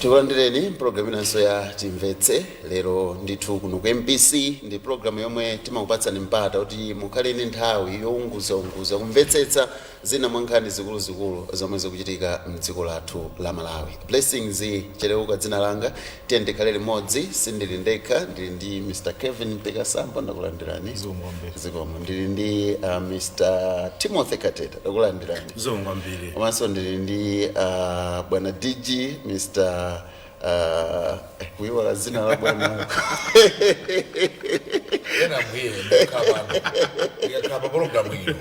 Tikulandireni programu inanso ya Timvetse lero ndithu kuno ku MBC. Ndi programu yomwe timakupatsani mpata kuti mukhale ndi nthawi younguzaunguza, kumvetsetsa zina mwa nkhani zikuluzikulu zomwe zikuchitika mdziko lathu la Malawi. Blessings Chereuka dzina langa. Tiye ndikhale limodzi. Sindili ndekha, ndili ndi Mr Kevin Mpekasambo, ndakulandirani. Zikomo kwambiri. Zikomo. Ndili ndi Mr Timothy Kateta, ndakulandirani. Zikomo kwambiri. Komanso ndili ndi bwana DG, Mr kuiwala dzina la bwana. Ena mwiye ndikhala pano, ndikakhala pa pologalamu ino,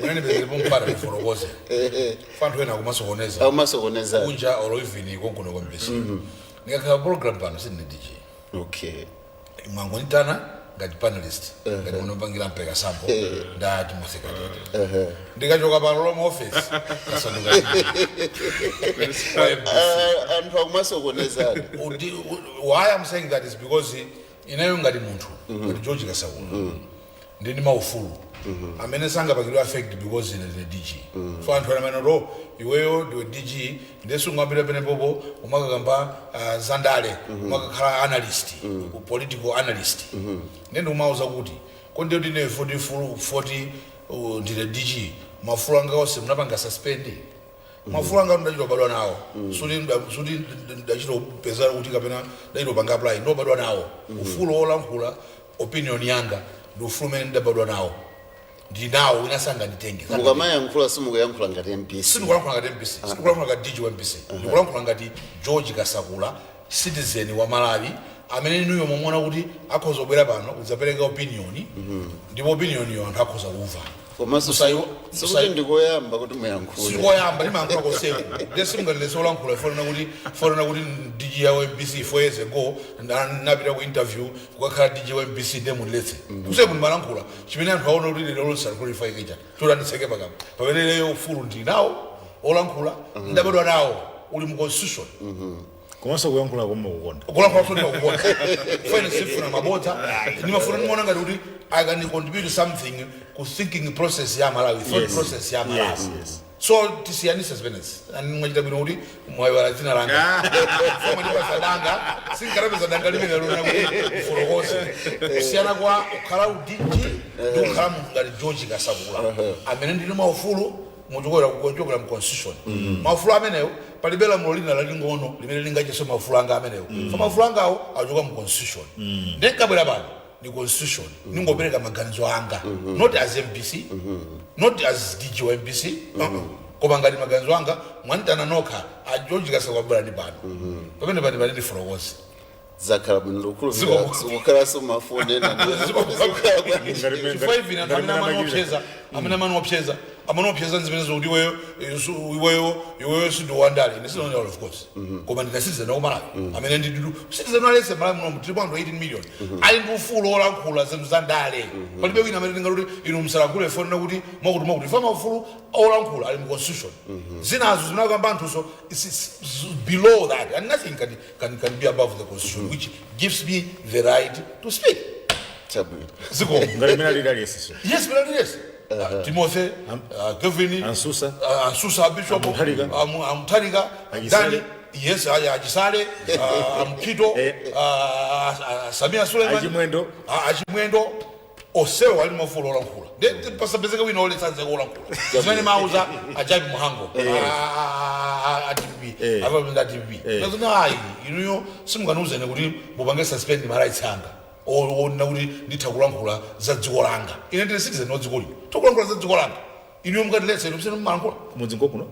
munene pezerepo mpata ndifotokoze fanthu ena akumasokoneza. Akumasokoneza. Kunja olo even konkuno kwa MBC, ndikakhala pa program pano sindine DJ. Mwangonditana ngati panelist, ngati munopangira Mpeka Sambo nda Timothy Katete. Ndikachoka pano lomwe office, kasanduka DJ wa MBC. Anthu akumasokonezana. Why I'm saying that is because ineyo ngati munthu, ngati George Kasakula, ndini maufulu amene sangapangidwe affect because ine ndine DG. So anthu amene ro iweyo ndiwe DG, ndesungambira penepopo umakakamba zandale, umakakhala analyst, political analyst. Ndende umauza kuti konde ndine 40 fulu 40, ndine DG, maufulu anga onse munapanga suspend. Maufulu anga ndachita kubadwa nawo, suti ndachita kupeza kuti kapena ndachita kupanga apply. Ndobadwa nawo ufulu wolankhula opinion yanga, ndi ufulu umene ndabadwa nawo, ndi nawo, wina sanganditenge. Mukamayankhula simukuyankhula ngati MBC. Sindikulankhula ngati MBC, sindikulankhula ngati DJ wa MBC, ndikulankhula ngati George Kasakula, citizen wa Malawi, amene inuyo mwamuona kuti akhoza kubwera pano kudzapereka opinion, ndipo opinion iyo anthu akhoza kumva. Komanso sikuti ndikoyamba kuti muyankhule. Sikoyamba, ndimayankhula koseku. Ndiye simungatilese olankhula fonena kuti DJ ya MBC 4 years ago napita ku interview kukakhala DJ wa MBC, ndiye mundiletse. Kuseku ndimalankhula chimene anthu aona kuti lero lonse aliqualify choti anditseke pakamwa, pamene leyo ufulu ndili nawo olankhula, ndabadwa nawo, uli mu constitution. Komanso kuyankhula komwe kukonda. Kulankhula so ndimakukonda, fine. Sifuna mabodza, ndimafuna ndimaona ngati kuti I can contribute something ku thinking process ya Malawi, thought process ya Malawi. So tisiyanise zimenezi. Mwachita bwino kuti mwayiwala dzina langa. Mwandipasa danga, sinkarapeza danga limene lona kuti mfotokoze kusiyana kwa kukhala u DJ ndi kukhala munthu ngati George Kasakula, amene ndili maufulu muchokera kuchokera mu constitution. Maufulu amenewo, palibe lamulo lina laling'ono limene lingachese maufulu anga amenewo. So maufulu angawo achoka mu constitution. Ndinkabwera pano ni constitution, ningopereka maganizo anga, not as MBC, not as DJ wa MBC, uh-uh. Koma ngati maganizo anga, mwanditana nokha a George Kasakula, bwera ndi pano pamene pani ndifotokoze. Zakhala bwino, ndikukhulupirira. Zikomo. Sikukhalanso mafoni ena. Chifukwa even anthu amene amaniopseza nzimene zokuti iweyo, iweyo sindiwandale. Ine sindinondale, of course, koma ndina citizen wa Malawi, amene ndididu citizen alese Malawi muno tilipo anthu 18 million ali ndi ufulu olankhula zinthu za ndale. Palibe wina amene ndingati inu msalankhule fonena kuti mwakuti mwakuti fa maufulu olankhula ali mu constitution. Zinazo zinakamba anthuso is below that, and nothing can be above the constitution, which gives me the right to speak. Chabwino. Zikomo. Ngati mene alili aliyense. Yes, but yes. Timothy, Kevin, Ansusa. Ansusa Bishop, Amutharika. Amutharika, Achisale. Dani, yes, Achisale, Amkito, Samia Suleiman, Achimwendo. Achimwendo, osewa ali maufulu olankhula. Pasapezeke wina oletsanze olankhula. Zimene mauza ajabi Muhango, a DPP, apapenda a DPP. Nazona ayi, inuyo simunganuzene kuti mupange suspend ma rights anga ona kuti nditha kulankhula za dziko langa. Ine ndine citizen wa dziko lino, tikulankhula za dziko langa, inuyo mukatiletsa, inu msene mmalankhula. Kumudzi nkokuno.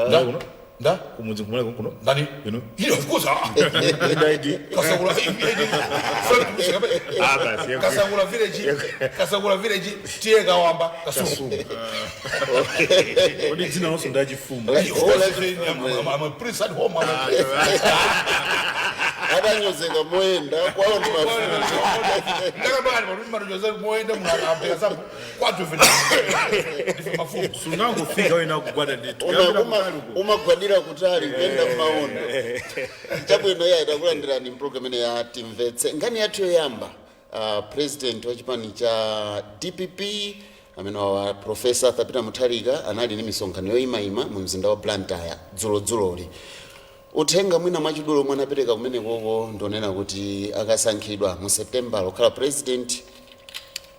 Nda? Kuno. Nda? Kumudzi kumale kuno. Ndani? Inu. Yeah, of course, ah. Ndi ID. Kasakula. Ah, basi. Kasakula village, Kasakula village, tiye Kawamba, Kasungu. Kodi dzina lonso ndachifumu? Of course, I'm a prince at home. I'm a prince. Adanyozeka moyenda kwawo ndi mafumu. Ndakabali pakuti matojoza moyenda munampeka sambo kwathu ndife mafumu. Sungangofika wena kugwada ndithu. Umagwadira kutali kuyenda m'maondo. Chabwino, iye itakulandirani mpulogalamu imene ya Timvetse. Nkhani yathu yoyamba, president wa chipani cha DPP amene wa Professor Peter Mutharika anali ndi misonkhano yoyimayima mu mzinda wa Blantyre dzulodzuloli. Uthenga mwina mwachidule omwe anapereka kumenekoko ndionena kuti akasankhidwa mu September lokhala president,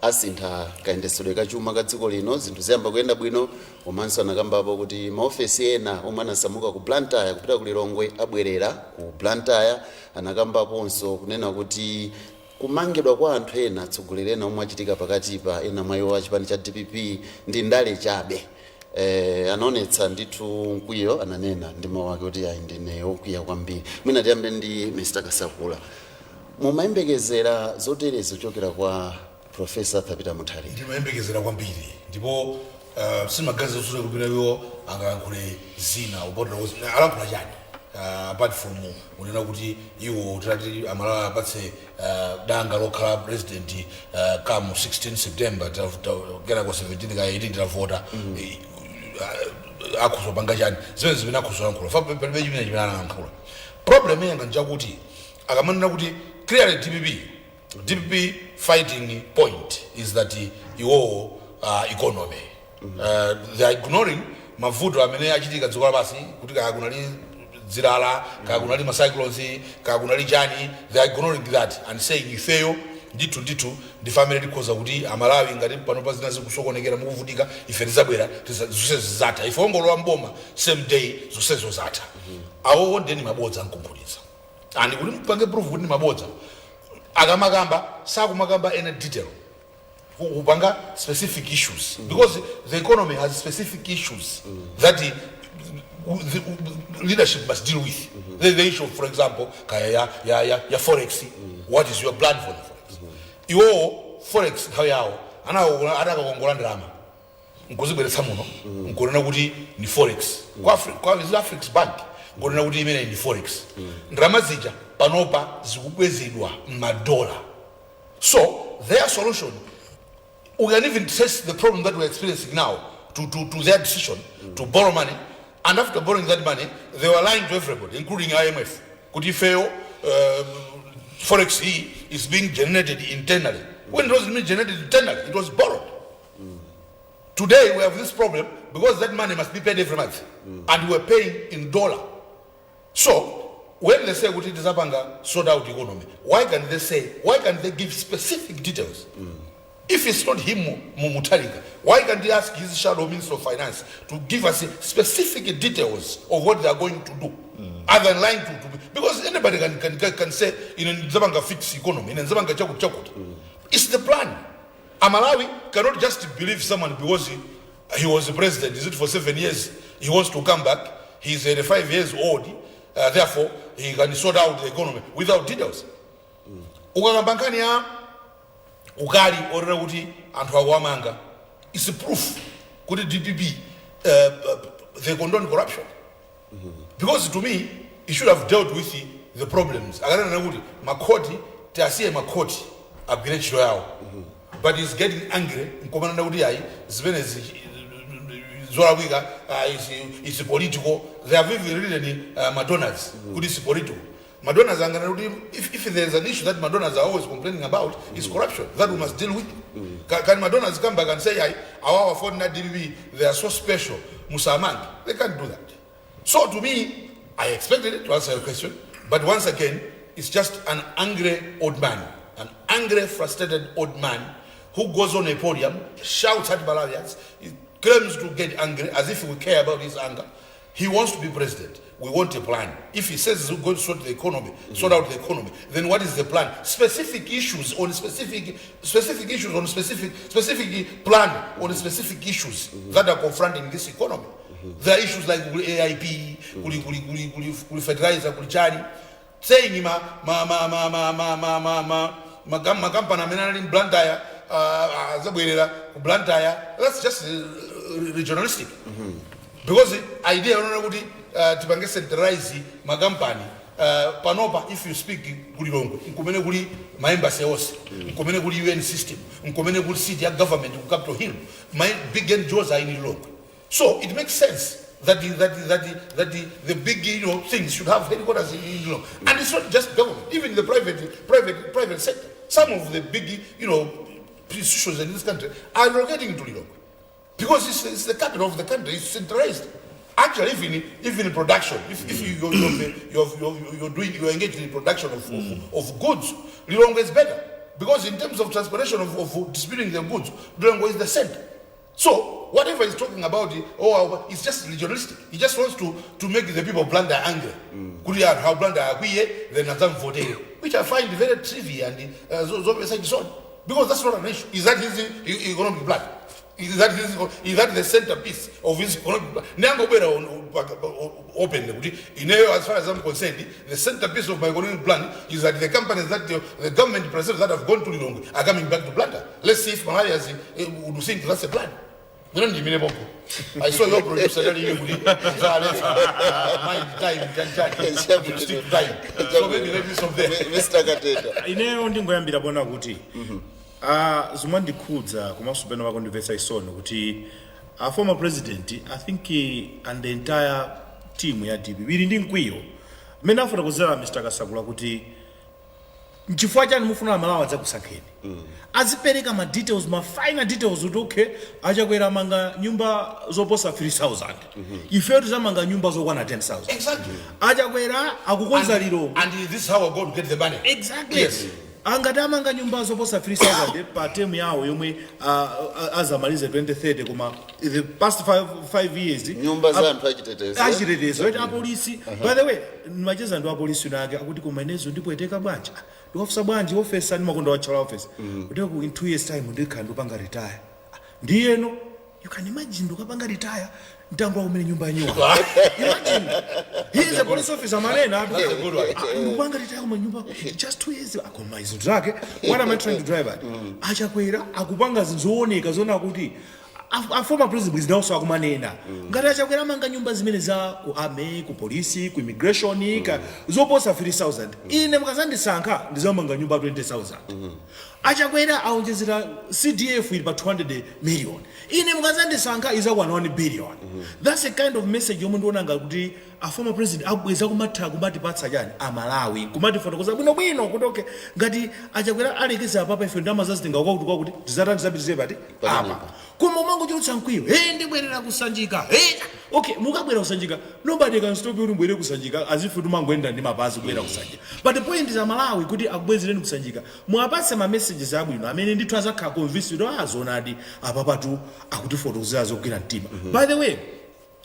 asintha kayendetsedwe kachuma ka dziko lino, zinthu ziyamba kuyenda bwino. Komanso anakambapo kuti maofesi ena omwe anasamuka ku Blantyre kupita ku Lilongwe abwerera ku Blantyre. Anakambaponso kunena kuti kumangidwa kwa anthu ena, atsogoleri ena omwe achitika pakatipa, ena mwa iwo achipani cha DPP, ndi ndale chabe. Anaonetsa ndithu mkwiyo, ananena ndi mawu ake kuti ayi, ndine wokwiya kwambiri. Mwina tiyambe ndi Mr Kasakula. Mumayembekezera zoterezi kuchokera kwa Professor Arthur Mutharika? Ndimayembekezera kwambiri, ndipo simaganiza zoti kupita iwo angalankhule zina upotera. Alankhula chani apart from unena kuti iwo tati Amalawi apatse danga lokhala president come 16 September, kenako 17 ka 18 tavota, akuzopanga chani zimene zimene akuzolankhula? Fa palibe chimene chimene analankhula. Problem yanga njakuti akamanena kuti clearly DPP fighting point is that iwowo economy, they are ignoring mavuto amene achitika dziko lapansi, kuti kaya kunali zilala, kaya kunali ma cyclones, kaya kunali chani. They are ignoring that and saying ifeyo ndithu ndithu ndife amene tikhoza kuti Amalawi, ngati pano pa zina zikusokonekera, mukuvutika, ife tizabwera, zonse zizatha. Ife ongolowa mboma, same day zonsezo zatha. Awowo ndeni mabodza nkumphulitsa, and kuti mpange proof kuti ndi mabodza, akamakamba sakumakamba ena detail, kupanga specific issues, because the economy has specific issues that the leadership must deal with. The issue, for example, kaya ya forex. What is your plan for the forex? Iwowo forex nthawi yawo anakakongola ndalama nkuzibweretsa muno, nkunena kuti ndi forex kwa Afreximbank, nkunena kuti imene ndi forex. Ndalama zija panopa zikubwezedwa m'madola. So their solution, we can even trace the problem that we're experiencing now to their decision to borrow money. And after borrowing that money, they were lying to everybody, including IMF. Kuti ifeyo, forex E is being generated internally. When it wasn't being generated internally, it was borrowed. Today we have this problem because that money must be paid every month. And we're paying in dollar. So when they say kuti tizapanga sort out economy, why can't they say, why can't they give specific details? If it's not him, Mutharika, why can't he ask his shadow minister of finance to give us specific details of what they are going to do? Other than lying to because anybody can say in ndizapanga fix economy, in ndizapanga chakuti chakuti. It's the plan. Amalawi cannot just believe someone because he was the president. Is it for 7 years? He wants to come back. He's 85 years old. Therefore, he can sort out the economy without details. Ukakamba nkhani ya ukali orera kuti anthu akuwamanga, is proof kuti DPP, they condone corruption, because to me he should have dealt with the problems. Akanena kuti makhoti, tiasiye makhoti agwire ntchito yawo, but he's getting angry nkomanena kuti ayi, zimenezi zolakwika, is political. They have even written madonors kuti is political. Madonors anganena kuti if there is an issue that madonors are always complaining about is corruption that we must deal with. Can madonors come back and say, ayi, awawa 49 DPP, they are so special, musamange? They can't do that. So to me, I expected it, to answer your question, but once again, it's just an angry old man, an angry, frustrated old man who goes on a podium, shouts at Malawians, he claims to get angry as if we care about his anger. He wants to be president. We want a plan. If he says he's going to sort the economy, sort out the economy, then what is the plan? Specific issues on specific, specific issues on specific, specific plan on specific issues that are confronting this economy. There are issues like kuli AIP, kuli kuli kuli kuli kuli fertilizer, kuli chani, saying ma ma ma ma ma ma ma ma ma makampani amene anali m'Blantyre azabwerera ku Blantyre. That's just regionalistic, because idea yonena kuti tipange centralize makampani, panopa if you speak, kuli Lilongwe nkumene kuli ma embassy onse, nkumene kuli UN system, nkumene kuli seat ya government ku Capitol Hill. My big NGOs are in Lilongwe, so it makes sense that the big things should have headquarters in Lilongwe. And it's not just government, even the private sector, some of the big institutions in this country are relocating to Lilongwe because it's the capital of the country, it's centralized. Actually, even in production, if you, you're, you're, you're, you're doing, you're engaged in production of goods, Lilongwe is better. Because in terms of transportation of distributing the goods, Lilongwe is the center. So whatever he's talking about, oh, it's just regionalistic. He just wants to make the people of Blantyre angry. Kuti anthu a Blantyre akwiye, then adzamvotere, which I find very trivial and zomvetsa chisoni. Because that's not an issue. Is that his economic plan? Is that the centerpiece of his economic plan? Nangobwera open kuti ineyo, as far as I'm concerned, the centerpiece of my economic plan is that the companies that the government presidents that have gone to Lilongwe are coming back to Blantyre. Let's see if Malawians would think that's a plan. Mwina ndimire pompo. I saw your producer telling you kuti mind time time time stick to time. So maybe let me stop there. Mr Kateta. Ineyo ndingoyambira bona kuti zimandikhudza komanso pena pakundimvetsa chisoni kuti a former president, I think, and the entire team ya DPP ili ndi mkwiyo mmene afotokozera Mr Kasakula kuti nchifukwa chani mufuna Amalawi adzakusankheni. Azipereka ma details, ma final details, kuti okay, aChakwera amanga nyumba zoposa 3000, ifeyo tizamanga nyumba zokwana 10,000. AChakwera akukonza Lilongwe. And this is how we're going to get the money. Exactly. Yes. Angati amanga nyumba zoposa 3000 pa term yawo yomwe azamalize 2030, koma the past 5 years Nyumba za anthu achitetezo. Achitetezo, right, apolisi. By the way, macheza ndi apolisi nake akuti koma inezo ndipweteka bwanji. Ah, ndikuwafunsa bwanji officer, ndimakonda watchala officer kuti in 2 years time ndikhala ndipanga retire. Ah, ndiyeno you can imagine ndikapanga retire mtango kumene nyumba yanyuwa. Imagine, he is a police officer, manena. That's a good one. Ndikupanga retire koma nyumba just 2 years akoma izinthu zake. What am I trying to drive at? AChakwera akupanga zinthu zooneka zoona kuti a former president zinawonso akumanena ngati aChakwera amanga nyumba zimene za ku army, ku polisi, ku immigration ka zoposa 3000, ine mukazandisankha ndizamanga nyumba 20,000. AChakwera aonjezera CDF ili pa 200 million, ine mukazandisankha izakwana 1 billion. That's a kind of message yomwe ndionanga kuti a former president akubweza kumatha kumatipatsa chani Amalawi, kumatifotokoza bwinobwino kuti okay, ngati aChakwera alekeza apapa, ife ndamazazitenga kwakuti kwakuti tizatani, tizapitize pati apa. Koma umangochulutsa mkwiyo, hey, ndibwerera kuSanjika, hey. Okay, mukabwera kuSanjika, nobody can stop you kuti mbwere kuSanjika, azifu timangoenda ndi mapazi kubwera kuSanjika. But the point is, Amalawi kuti akubwezereni kuSanjika, muwapatse ma messages abwino amene ndithu azakhala convinced kuti azonadi apapatu akutifotokozera zogwira mtima. By the way,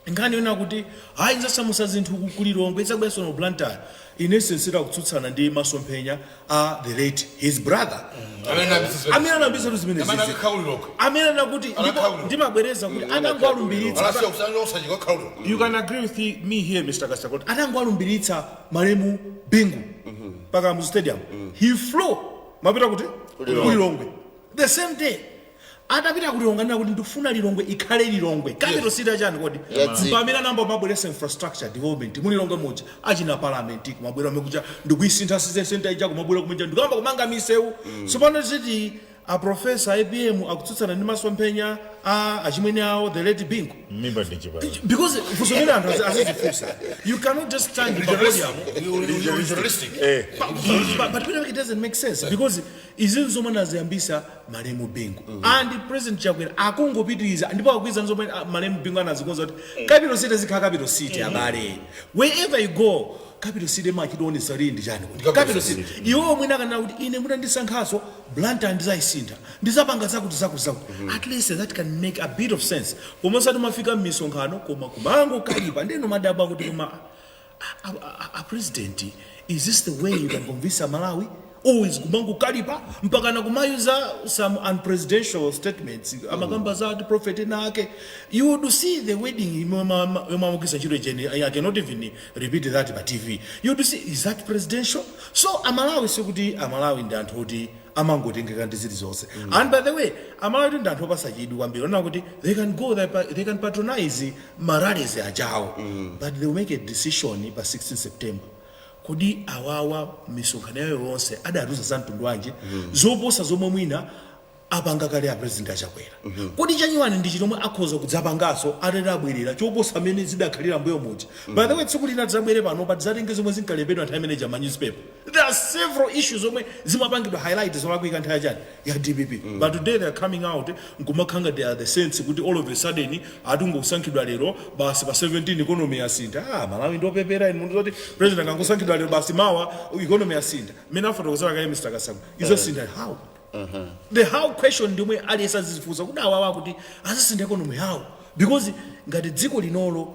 nkhani yona kuti hayi, nzasamusa zinthu kuLilongwe, izabweranso no Blantyre, ine sincere kutsutsana ndi masomphenya a the late his brother Amene amene anambisa zimene amene zizi akakhaulira uko. Amene anakuti ndipo Anakhaulira. ndimabwereza kuti anangowalumbiritsa. Alasiya kusanja usachika khaulira. You can agree with me here, Mr Kasakula, anangowalumbiritsa malemu Bingu paka mu stadium, he flew mapita kuti kuLilongwe the same day. Atapita kuLilongwe anena kuti ndikufuna Lilongwe ikhale Lilongwe, capital city achani kodi? Ya dziko. Pamene anamba mabweresa infrastructure development muLilongwe muja, achina parliament kumabwera mekuja, ndikuisintha city center ija, kumabwera kumenja, ndikuyamba kumanga misewu. Tsopano ziti a Professor APM akutsutsana ndi masomphenya a achimwene awo, the late Bingu? Mimba ndi chipala. Because funso limene anthu azizifunsa, you cannot just stand pa podium. Regionalistic. But it doesn't make sense because izinso zomwe anaziyambisa malemu Bingu and President Chakwera akungopitiriza ndipo akugwiza zomwe malemu Bingu anazikonza kuti capital city zikhala capital city. Abale, wherever you go, capital city machidionesa lili ndi chani kuti capital city. Iwo mwina akanena kuti ine mutandisankhaso Blantyre ndizayisintha, ndizapanga zakuti zakuti zakuti, at least that can make a bit of sense. Koma osati mafika m'misonkhano koma kumango kalipa ndeno madabwa kuti koma a president, is this the way you can convince a Malawi? Always kumango kalipa mpaka na kumayuza some unpresidential statements, amakamba za prophet nake. You would see the wedding yomamukisa ntchito chene. I cannot even repeat that pa TV. You would see, is that presidential? So Amalawi, sikuti Amalawi ndi anthu oti amangotengeka ndi zilizonse. And by the way, Amalawi ndi anthu opasa chidwi kwambiri ona kuti they can go there, they can patronize ma rallies ajawo, but they will make a decision pa 16 September kodi awawa misonkhano yawo yonse adatuza za mtundu wanji zoposa zomwe mwina. Apanga kale a President Achakwera. Kodi chanyuwani ndi chomwe akhoza kudzapangaso atati abwerera choposa amene zidakhalira mbuyo muja? By the way, tsiku lina tidzabwere pano pa, tidzatenge zomwe zinkalembedwa nthawi imene ma newspaper. There are several issues zomwe zimapangidwa highlight zolakwika nthawi yachani ya DPP, but today they are coming out nkumakhanga they are the sense kuti all of a sudden atungokusankhidwa lero basi, pa 17 economy yasintha. Ah, Malawi ndiopepera inu. Munthu zoti president akangosankhidwa lero basi, mawa economy yasintha, mmene afotokozera kale Mr Kasango, izasintha how? The how question ndimwe aliyense azizifunsa kuti awawa kuti azisintha economy how? Because ngati dziko linolo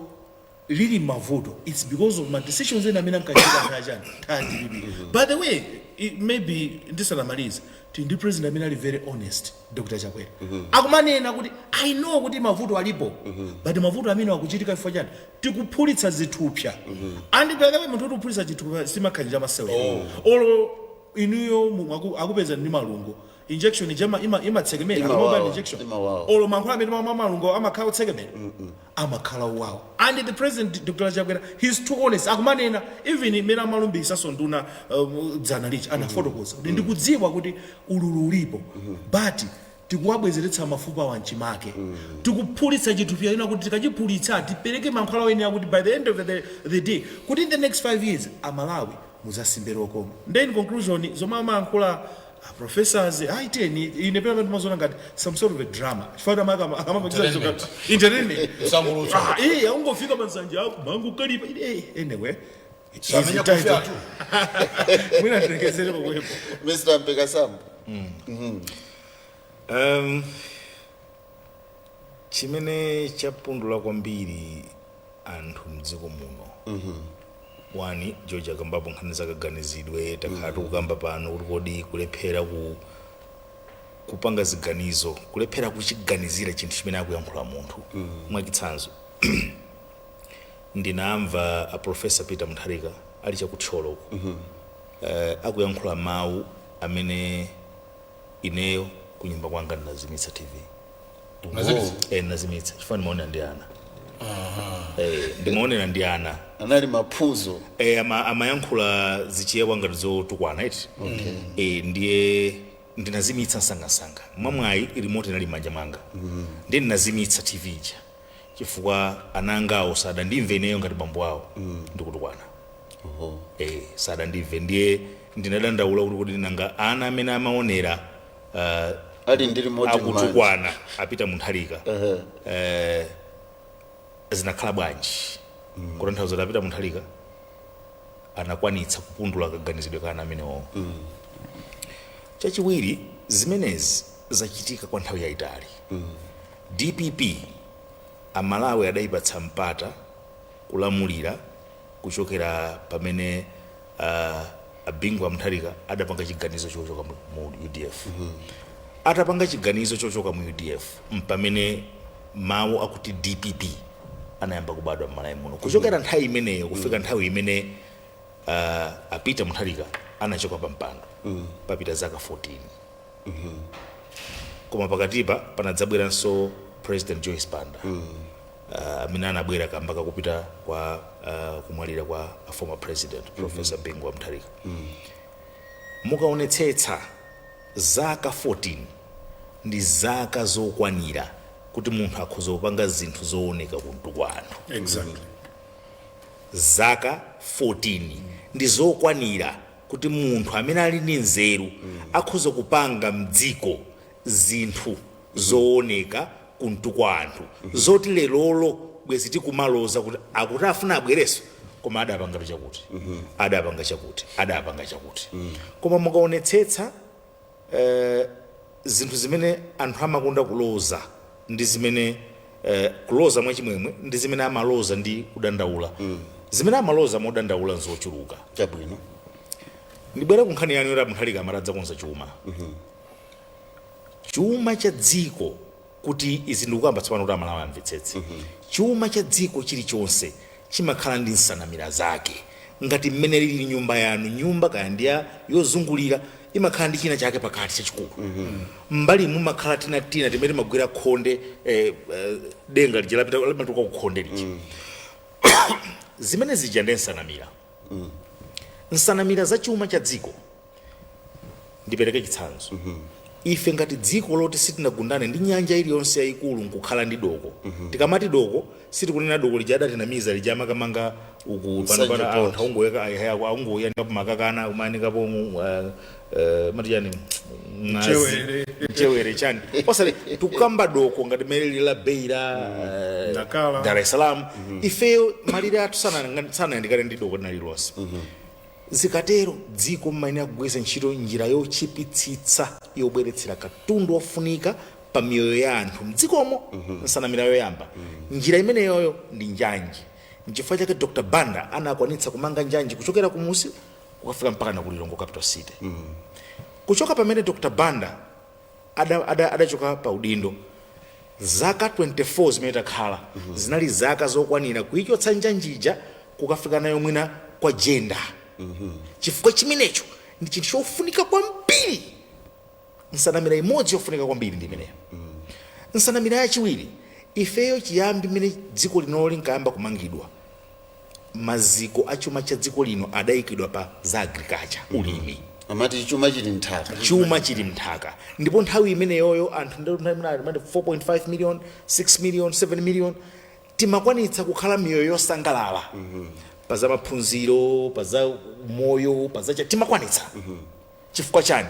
lili mavuto, it's because of ma decisions ena amene ankachitika nthawi chani, nthawi ya DPP. By the way, maybe ndisanamalize, tili ndi president amene ali very honest, Dr Chakwera. Akumanena kuti, "I know kuti mavuto alipo, but mavuto amene akuchitika chifukwa chani? Tikuphulitsa zithupsa." And by the way, munthu kuti uphulitsa chithupsa simakhalira chamasewera. Olo inuyo akupeza ndi malungo, injection jema imatsekemera. Imawawa, Akamapanga injection, imawawa. olo mankhwala amene mamwa malungo amakhala otsekemera, amakhala uwawa. And the president, Dr Chakwera, he's too honest. Akumanena, even imene amalumbirisaso nduna dzana licha, anafotokoza kuti, "Ndikudziwa kuti ululu ulipo, but tikuwabwezeretsa mafupa wanchimake, tikuphulitsa chithupsa ina kuti tikachiphulitsa tipereke mankhwala oyenera kuti by the end of the day, kuti in the next 5 years Amalawi muzasimbere okoma." Then in conclusion, zomwe amayankhula professors aiteni, ine pena ndimazoona ngati some sort of a drama, chifukwa Entertainment. Entertainment. Msangulutso. Ah, aungofika pansanja ako mangu kalipa. Anyway, it is Samenya entitled. kufya tu. Mwina tilekezere pomwepo. Mr Mpekasambo. Chimene chapundula kwambiri anthu mdziko muno, wani George akambapo nkhani zakaganizidwe. Takhala tikukamba pano kuti kodi kulephera kupanga ziganizo, kulephera kuchiganizira chinthu chimene akuyankhula munthu. Mwachitsanzo, ndinamva a Professor Peter Mutharika ali chakuthyoloko, akuyankhula mawu amene ineyo kunyumba kwanga ndinazimitsa TV. Unazimitsa? Eh, ndinazimitsa chifukwa ndimaonera ndi ana. Ndimaonera ndi ana. Anali maphuzo. Amayankhula zichiyewa ngati zotukwana iti. Ndiye ndinazimitsa msangamsanga. Mwamwayi remote inali m'manja mwanga, ndiye ndinazimitsa TV ija chifukwa ana angawo sadandimve ineyo ngati bambo awo ndikutukwana. Oho. Sadandimve. Ndiye ndinadandaula kuti nanga ana amene amaonera Ali ndi remote m'manja. Akutukwana apita Muntharika, zinakhala bwanji? Kutanthauza kuti apita Muntharika anakwanitsa kupundula kaganizidwe ka ana amenewo. Chachiwiri, zimenezi zachitika kwa nthawi yayitali. DPP Amalawi adayipatsa mpata kulamulira kuchokera pamene a Bingu wa Mutharika adapanga chiganizo chochoka mu UDF. Atapanga chiganizo chochoka mu UDF, mpamene mawu akuti DPP anayamba kubadwa m'Malawi muno. Kuchokera nthawi imeneyo kufika nthawi imene apita Mutharika anachoka pa mpando, papita zaka 14. Koma pakatipa panadzabweranso President Joyce Banda, amene anabwera kamba kakupita kwa kumwalira kwa a former president, Professor Bingu wa Mutharika. Mukaonetsetsa, zaka 14 ndi zaka zokwanira kuti munthu akhoza kupanga zinthu zooneka kuntu kwa anthu. Zaka 14 ndi zokwanira kuti munthu amene ali ndi nzeru akhoza kupanga mdziko zinthu zooneka kuntu kwa anthu, zoti lerolo bwezi tikumaloza kuti akuti afuna abwereso, koma adapanga chakuti, adapanga chakuti, adapanga chakuti. Koma mukaonetsetsa, zinthu zimene anthu amakonda kuloza ndi zimene kuloza mwachimwemwe ndi zimene amaloza ndi kudandaula, zimene amaloza modandaula nzochuluka. Chabwino. Ndibwera ku nkhani yanu yoti Mutharika amatadzakonza chuma, chuma cha dziko, kuti izi ndikukamba tsopano kuti Amalawi amvetsetse. Chuma cha dziko chilichonse chimakhala ndi nsanamira zake, ngati mmene lili nyumba yanu. Nyumba kaya ndi yozungulira, imakhala ndi china chake pakati chachikulu, mbali mumakhala tina timene timagwira khonde, denga lija lapita limatuka ku khonde lija. Zimene zija ndi nsanamira, nsanamira za chuma cha dziko. Ndipereke chitsanzo. Ife ngati dziko loti sitinagundane ndi nyanja iliyonse yayikulu nkukhala ndi doko, tikamati doko sitikunena doko lija adatinamiza lija makamanga uku pano. Nsanje Pano Port. anthu aungoyanikapo makakana, umayanikapo matiyani, Mchewere. Mchewere chani, osati tukamba doko ngati mene lili la Beira, Nakala. Dar es Salaam. Ifeyo malire athu sanayandikane ndi doko lina lilonse. Zikatero dziko mmayenera kugwiritsa ntchito njira yochipitsitsa yobweretsera katundu wofunika pa miyoyo ya anthu mdzikomo. Nsanamira yoyamba, njira imeneyoyo ndi njanji. Nchifukwa chake Dr Banda anakwanitsa kumanga njanji kuchokera kumusi kukafika mpaka na ku Lilongwe capital city. Kuchoka pamene Dr Banda adachoka pa udindo, zaka 24 zimene takhala zinali zaka zokwanira kuichotsa njanjija kukafika nayo mwina kwa Jenda, chifukwa chimenecho ndi chinthu chofunika kwambiri. Nsanamira imodzi yofunika kwambiri ndi imeneyo. Nsanamira yachiwiri, ifeyo chiyambi mmene dziko linolo linkayamba kumangidwa, maziko a chuma cha dziko lino adayikidwa pa za agriculture, ulimi. Amati chuma chili mnthaka. Chuma chili mnthaka, ndipo nthawi imeneyoyo anthu ndamati 4.5 million, 6 million, 7 million, timakwanitsa kukhala miyoyo yosangalala pa za maphunziro, pa za moyo, pa za timakwanitsa. Chifukwa chani?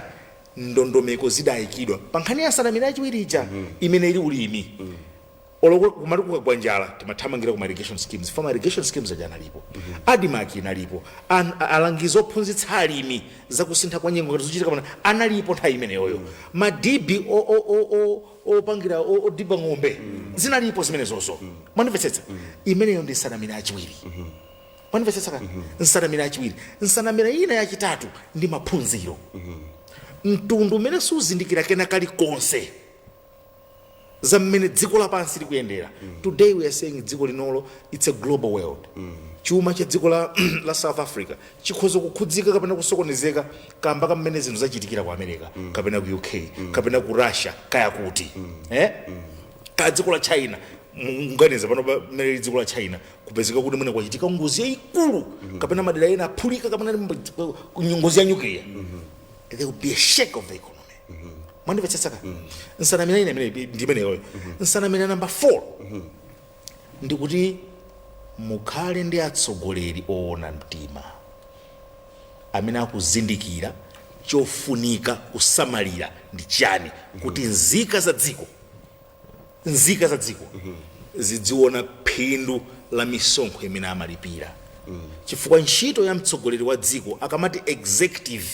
Ndondomeko zidayikidwa pa nkhani ya nsanamira yachiwiri ija imene ili ulimi. Oloko kumati kukagwa njala timathamangira kuma irrigation schemes. Farm irrigation schemes aja analipo, ADMARC inalipo, alangizi ophunzitsa alimi zakusintha kwa nyengo ngati zochitika pano analipo nthawi imeneyoyo, madibi opangira odiba ng'ombe zinalipo zimenezozo. Mwandimvetsetsa? Imeneyo ndi nsanamira yachiwiri. Mwandimvetsetsa ka? Nsanamira yachiwiri. Nsanamira ina yachitatu ndi maphunziro. Mtundu umene suzindikira kena kalikonse za mmene dziko lapansi likuyendera. Today we are saying dziko linolo, it's a global world. Chuma cha dziko la South Africa chikhoza kukhudzika kapena kusokonezeka kamba ka mmene zinthu zachitikira ku America kapena ku UK kapena ku Russia, kaya kuti ka dziko la China. Munganiza pano mmene lili dziko la China, kupezeka kuti mwina kwachitika ngozi yayikulu kapena madera ena aphulika kapena ngozi ya nuclear, there will be a shake of the economy. Mwandimvetsetsa ka? Nsanamira ina imene ndi imeneyoyo. Nsanamira namba 4 ndikuti mukhale ndi atsogoleri oona mtima amene akuzindikira chofunika kusamalira ndi chani, kuti nzika za dziko zidziona phindu la misonkho imene amalipira, chifukwa ntchito ya mtsogoleri wa dziko, akamati executive,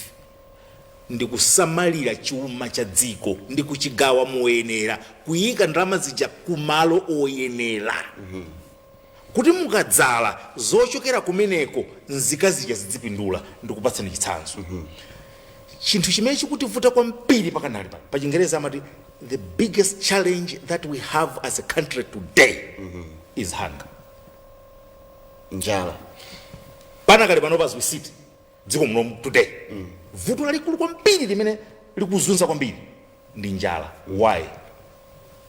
ndi kusamalira chuma cha dziko ndi kuchigawa moyenera, kuyika ndalama zija kumalo oyenera, kuti mukadzala zochokera kumeneko nzika zija zidzipindula. Ndikupatsani chitsanzo, chinthu chimene chikutivuta kwambiri pakanali pano, pa Chingereza amati the biggest challenge that we have as a country today is hunger. Njala. Panakali pano, as we sit, dziko muno today, vuto lalikulu kwambiri limene likuzunza kwambiri ndi njala. Why?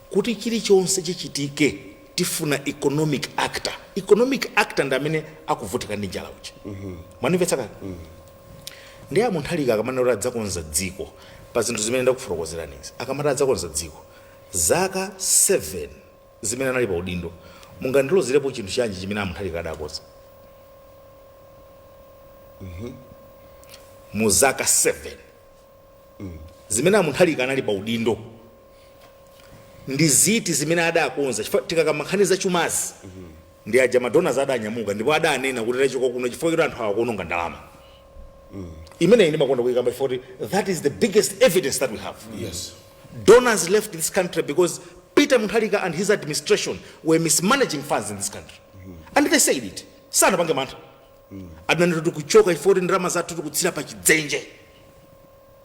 Kuti chilichonse chichitike tifuna economic actor. Economic actor ndi amene akuvutika ndi njala uja. Mwandimvetsa kale? Ndi a Mutharika akamanena kuti adzakonza dziko pa zinthu zimene ndakufotokozeranizi, akamati adzakonza dziko, zaka 7 zimene anali pa udindo, mungandilozerepo chinthu chanji chimene a Mutharika adakonza mu zaka 7 zimene a Mutharika anali pa udindo? Ndi ziti zimene adakonza? Chifukwa tikakamba nkhani za chumazi, ndi aja ma donors adanyamuka ndipo adanena kuti tachoka kuno chifukwa kuti anthu akuononga ndalama. Imeneyi ndimakonda kuyikamba chifukwa kuti that is the biggest evidence that we have. Donors left this country because Peter Mutharika and his administration were mismanaging funds in this country, and they said it. Sanapange mantha, adanena kuti kuchoka chifukwa kuti ndalama zathu tikutsira pa chidzenje.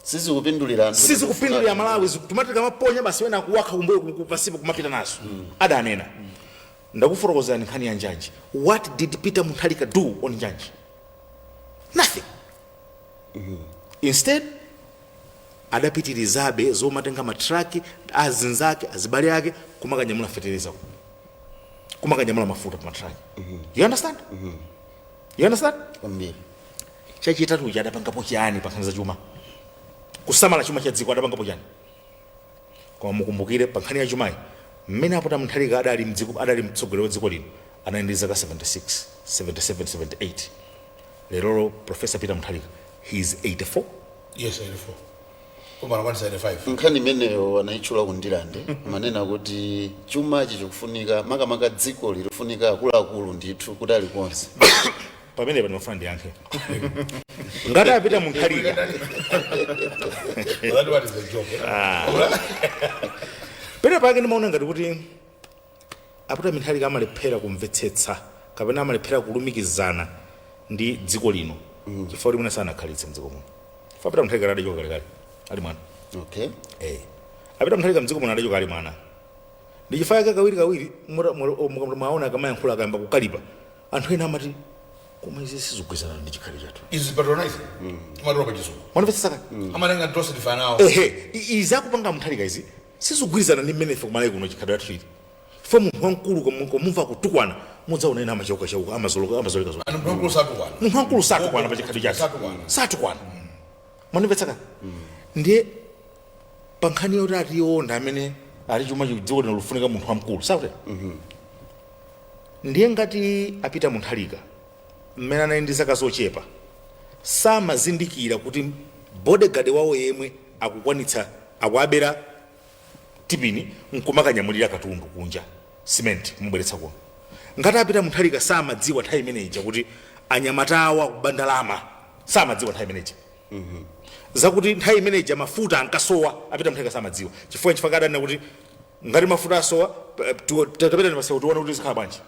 Sizikupindulira anthu. Sizikupindulira Malawi, tumati kamaponya basi, wena akuwakha kumbuyo pasipo kumapita nazo. Adanena. Ndakufotokozerani nkhani ya njanji. What did Peter Mutharika do on njanji? Nothing. Instead adapitirizabe zomatenga matraki azinzake, azibale ake, kumakanyamula fetereza, kumakanyamula mafuta pa matraki. You understand? You understand? Kwambiri. Chachitatu uja adapangapo chani pa nkhani za chuma, kusamala chuma cha dziko? Adapangapo chani? Koma mukumbukire, pa nkhani ya chumayi, mmene a Peter Mutharika adali mdziko, adali mtsogoleri wa dziko lino, anali ndi zaka 76, 77, 78. Lerolo Professor Peter Mutharika, he is 84. Yes, 84, koma anakwanisa 85. Nkhani imeneyo anayitchula kundilande, manena kuti chumachi chikufunika, makamaka dziko likufunika akuluakulu ndithu kuti alikonse. Pamene ndimafuna ndiyankhe, ngati a Peter Mutharika That one is a joke, eh? Pena pake ndimaona ngati kuti a Peter Mutharika amalephera kumvetsetsa kapena amalephera kulumikizana ndi dziko lino, chifukwa kuti mwina sanakhalitse mdziko muno. Chifukwa Peter Mutharika adachoka kalekale ali mwana. A Peter Mutharika mdziko muno adachoka ali mwana. Ndi chifukwa chake kawiri kawiri mwaona akamayankhula, akayamba kukalipa, anthu ena amati, "Koma izi sizigwirizana ndi chikhalidwe chathu." Izi patronizing timatola pa Chizungu. Mwanamvetsetsa? Amatenga tonse tifanawo. Ehe, izi akupanga Mutharika izi sizigwirizana ndi mmene ife kumalawi kuno chikhalidwe chathu chili. Fo munthu wamkulu komumva kutukwana, mudzaona ena amachauka chauka, amazoloka, amazoleka zoloka. Anthu, munthu wamkulu satukwana. Munthu wamkulu satukwana pa chikhalidwe chathu. Satukwana. Satukwana, mwanimvetsaka? Ndiye pa nkhani yoti atiyonda amene ali chuma, dziko lino lufunika munthu wamkulu, sakuti ndiye ngati a Peter Mutharika mmene anali ndi zaka zochepa samazindikira kuti bodyguard wawo yemwe akukwanitsa akuabera tipini nkumakanyamulira katundu kunja, cement kumubweretsa kuno. Ngati a Peter Mutharika samadziwa nthawi imeneyi kuti anyamata awo akuba ndalama, samadziwa nthawi imeneyi zakuti nthawi imeneyi mafuta ankasowa, a Peter Mutharika samadziwa chifukwa adanena kuti ngati mafuta asowa, tapita ndipasewu tione kuti zikhala bwanji.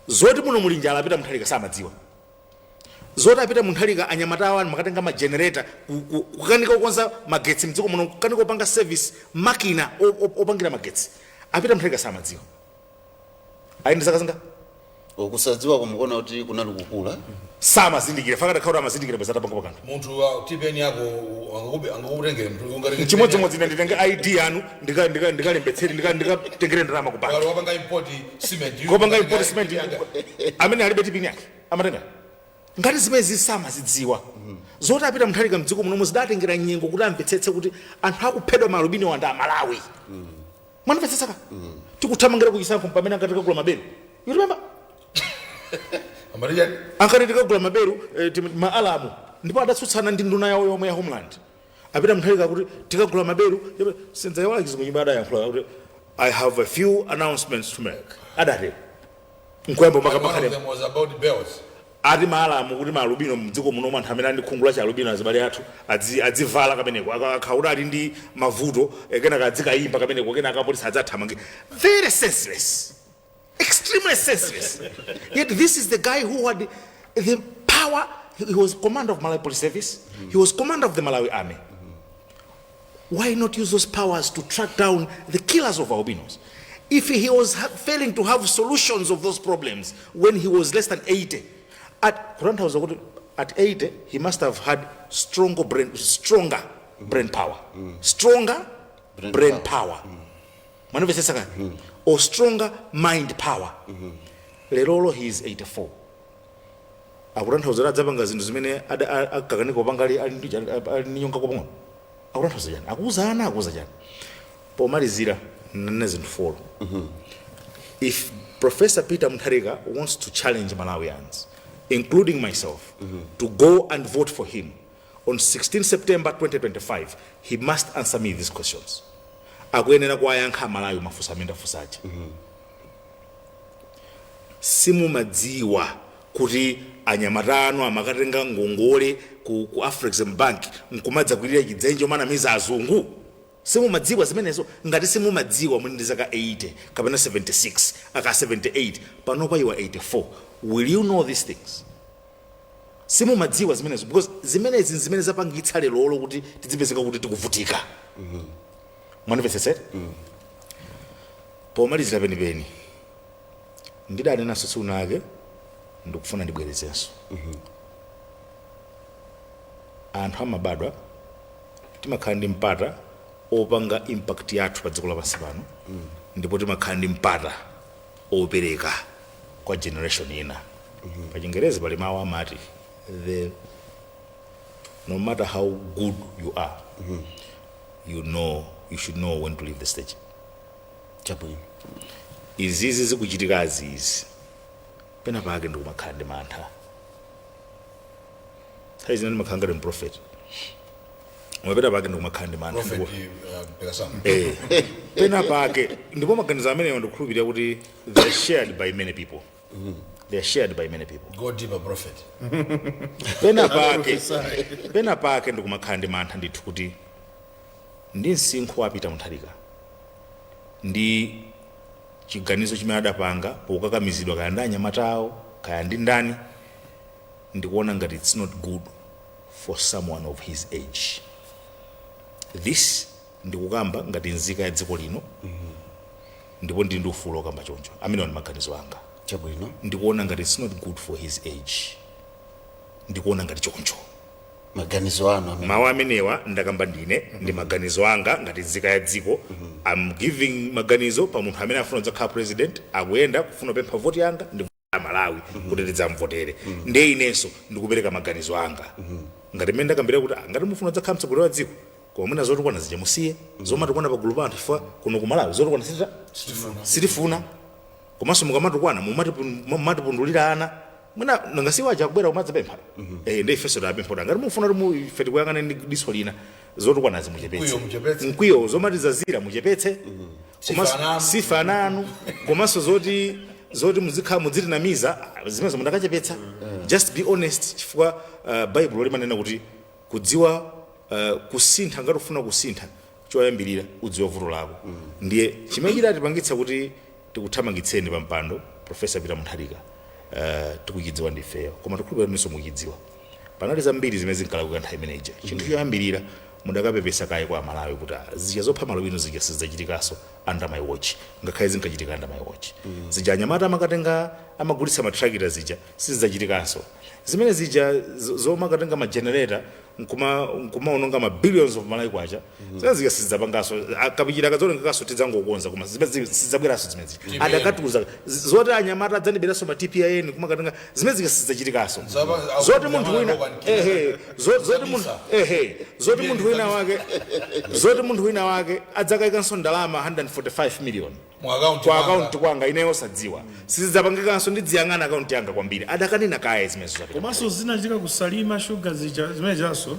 Zoti muno muli njala, a Peter Mutharika samadziwa. Zoti a Peter Mutharika anyamata awo makatenga magenerator, kukanika kukonza magetsi mdziko muno, kukanika kupanga service makina opangira magetsi, a Peter Mutharika samadziwa. Ali ndi zaka zinga? Kusadziwa kumukuona kuti kunali kukula. Samazindikira fakati akhala amazindikira bweza atapanga kanthu. Munthu tipeni yako angakutengere munthu ungatenge. Chimodzimodzi ine nditenge ID yanu, ndikalembetsere, ndikatengere ndalama ku banki. Wapanga import cement. Kopanga import cement, amene alibe tipini yake amatenga. Ngati zimene samazidziwa, zoti a Peter Mutharika mdziko muno zidatengera nyengo kuti amvetsetse kuti anthu akuphedwa maalubino wanda Amalawi, mwanamvetsetsaka? Tikuthamangira kuchisankho pamene ankati tikagula maberu, you remember? Amatijani? Ankati tikagula maberu, maalamu, ndipo adatsutsana ndi nduna yawo yomwe ya Homeland, a Peter Mutharika, kuti tikagula maberu. Sindzaiwala Chizungu chimene adayankhula kuti, "I have a few announcements to make," adatero nkuyamba. One of Makamakhale them was about bells. Ati maalamu kuti maalubino mdziko muno, anthu amene ali ndi khungu la chialubino, azibale athu adzivala kameneko, akakhala kuti ali ndi mavuto, kenaka adzikayimba kameneko, kenaka apolisi adzathamange. Very senseless, extremely senseless. Yet this is the guy who had the power. He was commander of Malawi Police Service, he was commander of the Malawi Army. Why not use those powers to track down the killers of albinos? If he was failing to have solutions of those problems when he was less than 80, at kutanthauza kuti at 80 he must have had stronger brain power, stronger brain brain power, mwanimvetsetsa kani? Or stronger mind power. Lerolo he is 84, akutanthauza kuti adzapanga zinthu zimene akakanika kupanga ali ndi nyonga kopang'ono. Akutanthauza chani? Akuuza ana, akuuza chani? Pomalizira, nane zinthu four. If Professor Peter Mutharika wants to challenge Malawians, including myself, to go and vote for him on 16 September 2025, he must answer me these questions. Akuyenera kuwayankha Amalawi mafunso amene ndafunsa aja. Simumadziwa kuti anyamata anu amakatenga ngongole ku Afrexim Bank nkumadzakwirira chidzenje manamiza azungu? Simumadziwa zimenezo? Ngati simumadziwa muli ndi zaka 80 kapena 76 aka 78, panopa you are 84, will you know these things? Simumadziwa zimenezo? Because zimenezi zimene zapangitsa lerolo kuti tidzipezeka kuti tikuvutika, mwanimvetsetsera? Pomalizira penipeni, ndidanenanso tsiku lake, ndikufuna ndibwerezenso. Anthu amabadwa, timakhala ndi mpata opanga impact yathu pa dziko lapansi pano, ndipo timakhala ndi mpata opereka kwa generation ina. Pa Chingerezi pali mawu amati, the no matter how good you are, you know, you You should know when to leave the stage. Chabwino. Izizi zikuchitikazi izi, pena pake ndikumakhala ndi mantha. Nthawi zina ndimakhala ngati mprofeti, koma pena pake ndikumakhala ndi mantha. Prophet Pegasam. Eh, pena pake ndipo maganizo amenewo ndikukhulupirira kuti they are shared by many people, they are shared by many people. Go deeper, prophet. Pena pake ndikumakhala ndi mantha ndithu kuti ndi msinkhu wa Peter Mutharika ndi chiganizo chimene adapanga pokakamizidwa, kaya ndi anyamata awo, kaya ndi ndani, ndikuona ngati it's not good for someone of his age. This ndikukamba ngati nzika ya dziko lino, ndipo ndili ndi ufulu okamba choncho. Amenewa ndi maganizo anga. Chabwino. Ndikuona ngati it's not good for his age, ndikuona ngati choncho. Maganizo anu amene. Mawu amenewa ndakamba ndine, ndi maganizo anga ngati nzika ya dziko. I'm giving maganizo pa munthu amene afuna kudzakhala president, akuyenda kufuna kupempha voti yanga ndi Malawi kuti tidzamvotere. Ndiye inenso ndikupereka maganizo anga ngati mmene ndakambira kuti ngati mufuna kudzakhala mtsogoleri wa dziko, koma mwina zotukwana zija musiye, zomatukwana pagulu pa anthu, chifukwa kuno ku Malawi zotukwana sitita sitifuna. Komanso mukamatukwana mumatipundulira ana, mwina nangasiwa aja akubwera kumadzapempha. Eh, ndi ifenso tapempha kuti ngati mufuna kuti ife tikuyang'ane ndi diso lina, zotukwanazi muchepetse. Mkwiyo muchepetse. Mkwiyo, zomatizazira muchepetse. Sifa ananu. Sifa ananu, komanso zoti muzikhala mudzitinamiza, zimenezo mundakachepetsa. Just be honest, chifukwa Baibulo limanena kuti kudziwa kusintha, ngati ufuna kusintha, choyambirira udziwe vuto lako. Ndiye chimene chidatipangitsa kuti tikuthamangitseni pa mpando, Professor Peter Mutharika, tikuchidziwa ndifeyo, koma tikhulupirira ninso mukuchidziwa. Panali zambiri zimene zinkalakwika nthawi imeneja. Chinthu choyambirira, mudakapepesa kaye kwa Amalawi kuti zija zopha malubino zija sizidzachitikanso under my watch, ngakhale zinkachitika under my watch. Zija anyamata amakatenga, amagulitsa matrakita zija, sizidzachitikanso. Zimene zija zomakatenga magenerator nkumaononga ma billions of Malawi kwacha, zimene zija sizidzapanganso. Kapichira kadzaonekakanso tidzangokonza, koma zimene sizidzabweranso. Zimene zija adakatuza zoti anyamata adzandiberanso ma TPIN kumakatenga, zimene zija sizidzachitikanso. Zoti munthu wina, ehe, zoti munthu, ehe, zoti munthu wina wake adzakayikanso ndalama 145 million mu account kwa mwanga. Akaunti kwanga ineyo osadziwa, sizidzapangikanso, ndidziyang'ana akaunti yanga kwambiri. Adakanena kaye zimenezo zapita. Komanso zinachitika kusalima shuga zija, zimene jaso.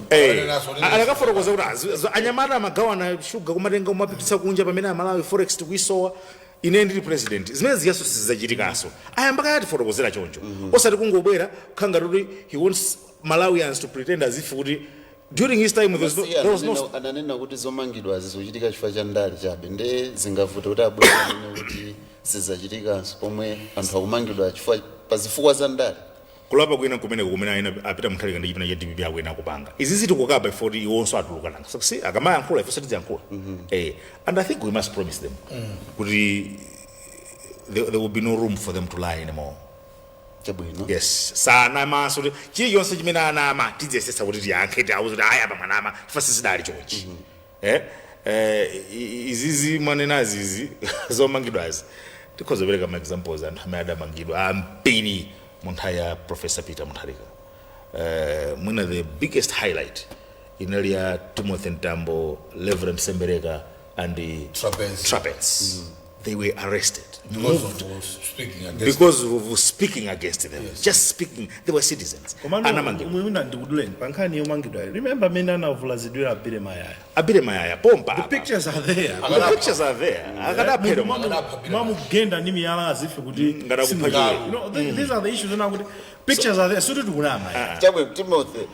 Adakafotokoza kuti anyamata amagawana shuga, kumatenga kumapititsa kunja pamene Amalawi forex tikuisowa, ine ndili president, zimene ziyaso sizidzachitikanso. Ayamba kaya atifotokozera choncho, osati kungobwera kukhala ngati kuti he wants Malawians to pretend as if kuti during his time there was no Ananena kuti zomangidwa zizochitika chifukwa cha ndale chabe, nde zingavute kuti abwere anene kuti sizachitikanso pomwe anthu akumangidwa chifukwa pa zifukwa za ndale. Kulapa kwina kumeneko kumene ayina apita Mutharika ndi chipani cha DPP akuyena kupanga izi zitikukaba ifo kuti iwonso atuluka nanga. So si akamayankhula, ifo sitiziyankhula. And I think we must promise them kuti there will be no room for them to lie anymore. Chabwino. Yes, sanamaso kuti chilichonse chimene anama tidziyesetsa kuti tiyankhe, tiauze kuti aya, apa mwanama chifukwa sizidali chonchi. Izizi mwanenazi izi zomangidwazi, tikhoza kupereka ma examples anthu amene adamangidwa ambiri mu nthawi ya Professor Peter Mutharika. Mwina the biggest highlight inali ya Timothy Mtambo, Reverend Sembereka and the Trapence. Trapence. They were arrested Because moved of speaking against because of speaking against them. Just speaking, they were citizens. Komano Anamangidwa. mwina ndikuduleni pa nkhani yomangidwa. Remember amene anavulazidwira Billy Mayaya? A Billy Mayaya pompa The apa. pictures are there. The pictures are there. Akadaphedwa. Akadapha Billy. Mamugenda ndi miyala as if kuti Ngati akupha chule. These are the issues ena kuti pictures are there, suti tikunama. Chabwino, Timothy,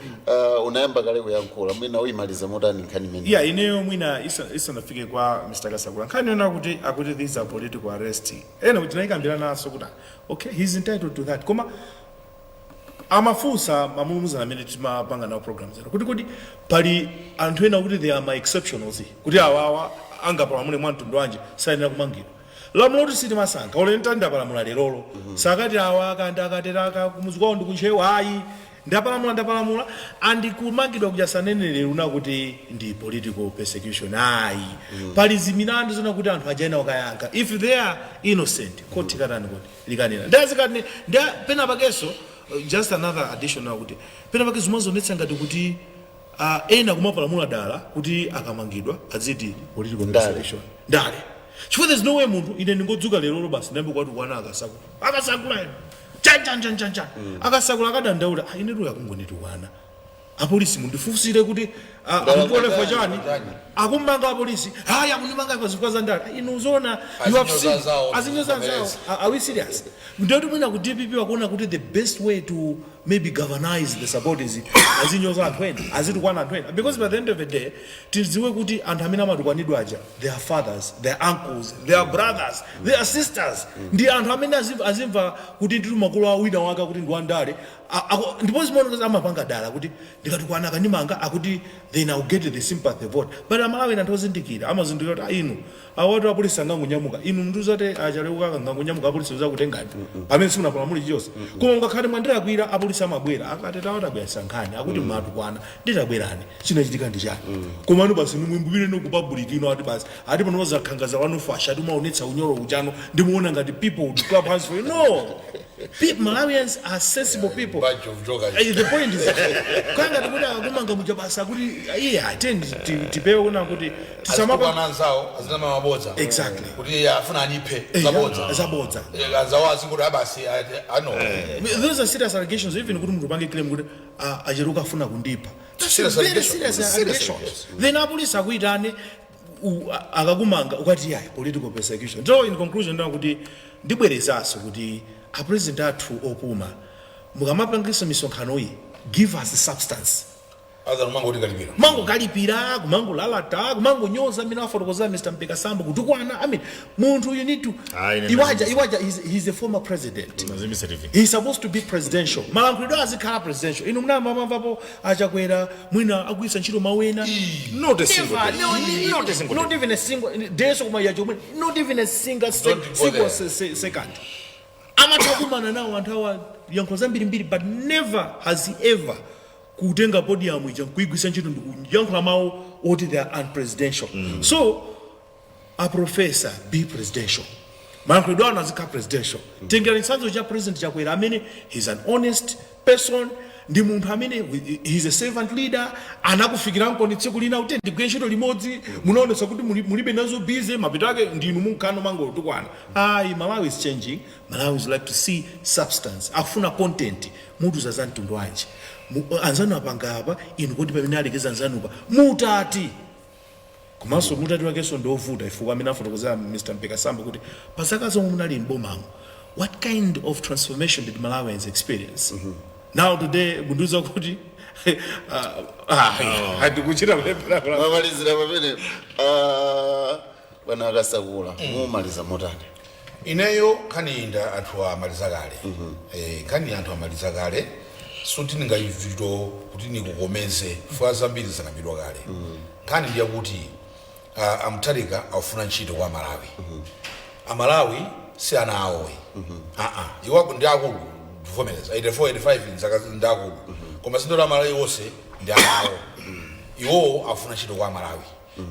unayamba kale kuyankhula, mwina uyimaliza motani nkhani imene? Yeah, ineyo mwina isanafike kwa Mr. Kasakula, nkhani yona kuti akuti these are political arrest, ena kuti tinayikambira naso kuti okay, he's entitled to that, koma amafunsa mamulumuzana amene timapanga nawo program zero kuti pali anthu ena kuti they are my exceptionals, kuti awawa angapalamule mwa mtundu wanji, sayenera kumangidwa. Lamulo kuti sitimasankha, ole ntandapalamula lerolo, sakati awa akanda akateraka kumuzi kwawo ndikuntchewa, ayi, ndapalamula, ndapalamula. Andikumangidwa kuja sanenere una kuti ndi political persecution, ayi. Pali zimilandu zona kuti anthu ajaena wakayankha. If they are innocent, court katani kuti likanena ndazikati nda pena pakenso. Just another additional kuti pena pake zimazonetsa ngati kuti Ena kumapalamula dala kuti akamangidwa aziti political Ndale. persecution, ndale, chifukwa there's no way munthu ine ndingodzuka lero basi ndambe kwati wana akasakula, akasakula ino chan chan chan chan chan, akasakula akadandaula, "Ah, ine tuya kungonditukwana, apolisi mundifunsire kuti akutolefa chani?" Akummanga apolisi, haya, akundimanga pa zifukwa za ndale. Inu zona you have Azinyoza seen zawo, azinyoza zawo. Are we serious? Ndiyoti mwina ku DPP wakuona kuti the best way to maybe galvanize the support is azinyoza anthu ena, azitukwana anthu ena, because by the end of the day tidziwe kuti anthu amene amatukwanidwa aja, their fathers, their uncles, their brothers, their sisters, ndi anthu amene azimva kuti nditi makolo awo wina wake akuti ndi wandale. Ndipo zimaoneka amapanga dala kuti ndikatukwana akandimanga akuti then I'll get the sympathy vote. But Amalawi anthu ozindikira amazindikira kuti, ah, inu awatu apolisi angangonyamuka, inu mnduzate achaleuka akangonyamuka apolisi uzakutengani pamene simunapalamuli chilichonse. Koma ngakhale mwandilakwira, apolisi amabwera akati tawatabwera sankhani akuti mmatukwana, nditabwerani, chinachitika ndi chani? Koma anu basi nimwimbwire no ku public ino ati basi ati pano wazakhangaza wanu fasha ati umaonetsa unyolo uchano, ndimuona ngati people would clap hands for you. No, people, Malawians are sensible people. Bunch of jokers. The point is kanga tikuti akakumanga muja basa kuti iye atendi tipewe kuna kuti tisamapa Azitukwana anzawo, azinama mabodza. Exactly. Kuti afuna aniphe zabodza. Zabodza. Anzawo azikuti abasi ano. Those are serious allegations, even kuti munthu upange claim kuti acheruka afuna kundipha. That's Serious a very allegation. serious Serious allegation. allegation. Then apolisi akuitane, akakumanga ukati yayi political persecution. So in conclusion ndina kuti ndibwerezanso kuti a president athu opuma, mukamapangisa misonkhano iyi, give us the substance. Other mangoti kalipira. Kumangokalipira, kumangolalata, kumangonyoza amene afotokozera Mr Mpeka Sambo, kutukwana. I mean, munthu you need to Ah, ine iwaja iwaja he's a former president. Mazimisa TV. He's supposed to be presidential, malankhulidwe azikhala presidential. Inu munayamba mamvapo achakwera mwina agwiritsa ntchito mawu ena? Not a single Never, day. no, Not a single not day. even a single day. So koma yacho not even a single Don't go single there. second. Amatha kumana nawo anthu awa yankho zambirimbiri, but never has he ever kutenga podium ija nkuigwisa ntchito ndikuyankhula mawu oti they are unpresidential. So a professor, be presidential, mayankhulidwe anu azikhala presidential. Tengera chitsanzo cha President Chakwera amene he's an honest person, ndi munthu amene he's a servant leader. Anakufikiranko ndi tsiku lina kuti ndigwire ntchito limodzi, munaonetsa kuti mulibe nazo busy mapito ake ndinu munkhano mangotukwana. Ayi, Malawi is changing. Malawi is like to see substance, akufuna content. Mutuza za mtundu wanji? Anzanu apanga apa, inu kuti pamene alekeza anzanupa mutati? Komanso mutati wakenso ndiovuta ifukwa amene afotokozera Mr Mpeka Sambo kuti pazaka zomwe munali m'bomamo, what kind of transformation did Malawians experience? Now today mundiuza kuti ndikuchita kulepera. Mwamalizira pamene, ah, bwana Akasakula, mumaliza motani? Ineyo nkhani inda anthu amaliza kale. Nkhani anthu amaliza kale, suti ndingachito kuti nikukomeze fuka zambiri zakambidwa kale. Nkhani ndiye kuti amutharika akufuna ntchito kwa Malawi. Amalawi si ana awowe, aa, iwako ndi akulu, ndivomereza 84 85 nzaka ndi akulu, koma sindoti Amalawi onse ndi ana awo. Iwowo afuna ntchito kwa Amalawi,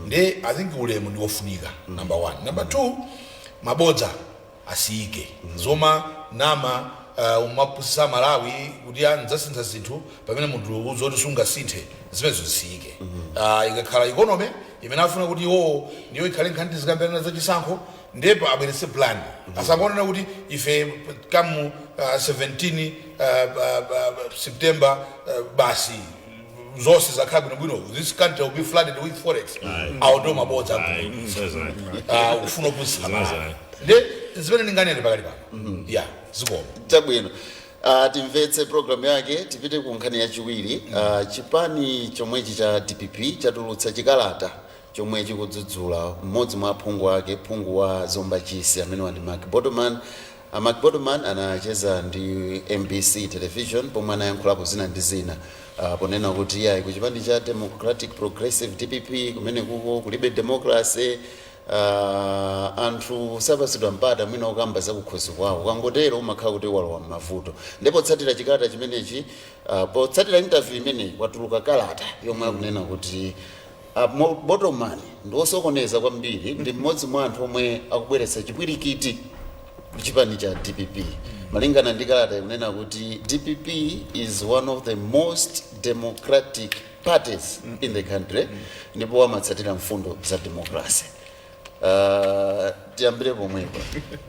ndi I think ulemu ndi wofunika, number one. Number two, mabodza asiyike, zoma nama umapusisa Malawi kuti anzasintha zinthu pamene munthu uzoti sungasinthe, zimenezo zisiyike. Ikakhala economy imene afuna kuti iwowo ndiyo ikhale nkhani zikambirana zachisankho, ndipo abweretse plan, asangonena kuti ife kamu 17 September basi zonse zakhala bwinobwino, this country will be flooded with forex. Awo ndio mabodza. Ufuna kupusisa Malawi, ndi zimene ndinganene pakali pano ya zikomo. Chabwino. Timvetse programu yake, tipite ku nkhani yachiwiri. Chipani chomwechi cha DPP chatulutsa chikalata chomwe chikudzudzula mmodzi mwa aphungu ake, phungu wa Zomba Chisi amene wandi Mark Botoman. Mark Botoman anacheza ndi MBC Television pomwe anayankhulapo zina ndi zina, ponena kuti iyayi, ku chipani cha Democratic Progressive, DPP, kumene kuko kulibe democracy. Anthu sapasidwa mpata mwina ukamba zakukhosi kwawo, ukangotero umakhala kuti walowa m'mavuto. Ndipo potsatira chikalata chimenechi, potsatira interview imeneyi, kwatuluka kalata yomwe akunena kuti Botoman ndi osokoneza kwambiri, ndi mmodzi mwa anthu omwe akubweretsa chipwirikiti kuchipani cha DPP. Malingana ndi kalata ikunena kuti DPP is one of the most democratic parties in the country, ndipo amatsatira mfundo za democracy. Tiyambire pomwepa,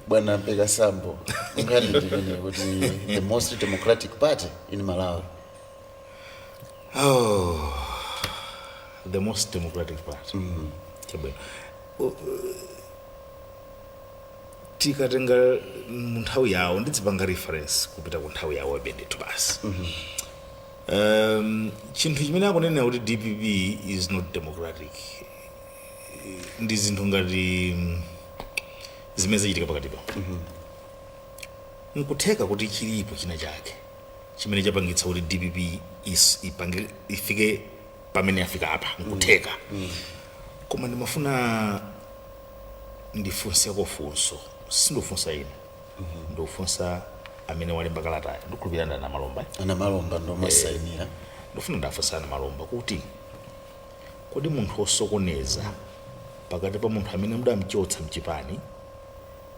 bwana Mpeka Sambo, nkhani ndimene kuti the most democratic party in Malawi. Oh, the most democratic party. Chabwino. Tikatenga mu nthawi yawo, ndizipanga reference kupita ku nthawi yawo ndithu basi. Chinthu chimene akunena kuti DPP is not democratic ndi zinthu ngati zimene zachitika pakatipa. Nkutheka kuti chilipo china chake chimene chapangitsa kuti DPP ipange ifike pamene afika apa, nkutheka. Koma ndimafuna ndifunseko funso. Sindifunsa ine, ndikufunsa amene walemba kalatayo. Ndikhulupirira ndana Malomba, eh? Ana Malomba ndomasayinira. Ndifuna ndafunsa ana Malomba kuti kodi munthu wosokoneza pakati pa munthu amene mudamchotsa mchipani,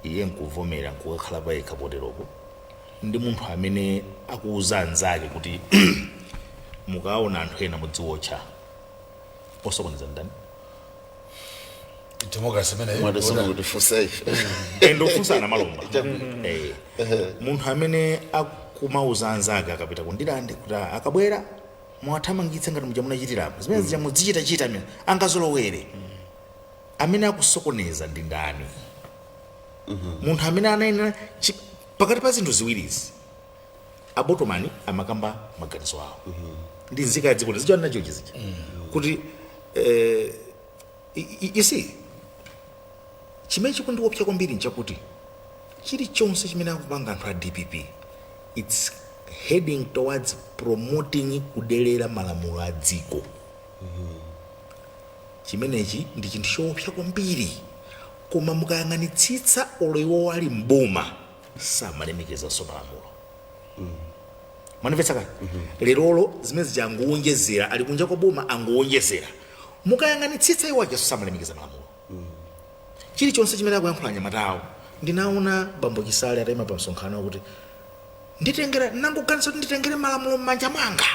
iye nkuvomera nkukakhala payekha poteropo, ndi munthu amene akuuza anzake kuti mukaona anthu ena mudziwotcha, osokoneza ndani? Democracy imeneyo. Mwadasoma kutifunsa ife? Ndofunsa ana Malomba. Munthu amene akumauza anzake akapita kundilande kuti akabwera mwathamangitsa ngati muja munachitirapo zimene zija mudzichitachita, amene angazolowere, amene akusokoneza ndi ndani? Munthu amene anayenera pakati pa zinthu ziwirizi, abotomani amakamba maganizo awo ndi nzika ya dziko zicho nacho chizija kuti you see, chimene chikundiopsa kwambiri nchakuti chilichonse chimene akupanga anthu a DPP, it's heading towards promoting kudelera malamulo a dziko. Chimenechi ndi chinthu choopsa kwambiri. Koma mukayang'anitsitsa, olo iwo ali mboma samalemekezanso malamulo. Mwanimvetsa kale? Lerolo zimene zija anguwonjezera, ali kunja kwa boma anguwonjezera. Mukayang'anitsitsa, iwo ajaso samalemekeza malamulo. Chilichonse chimene akuyankhula anyamatawo, ndinaona bambo Chisale atayima pa msonkhano kuti nditengera, nangoganiza kuti nditengere malamulo m'manja mwanga.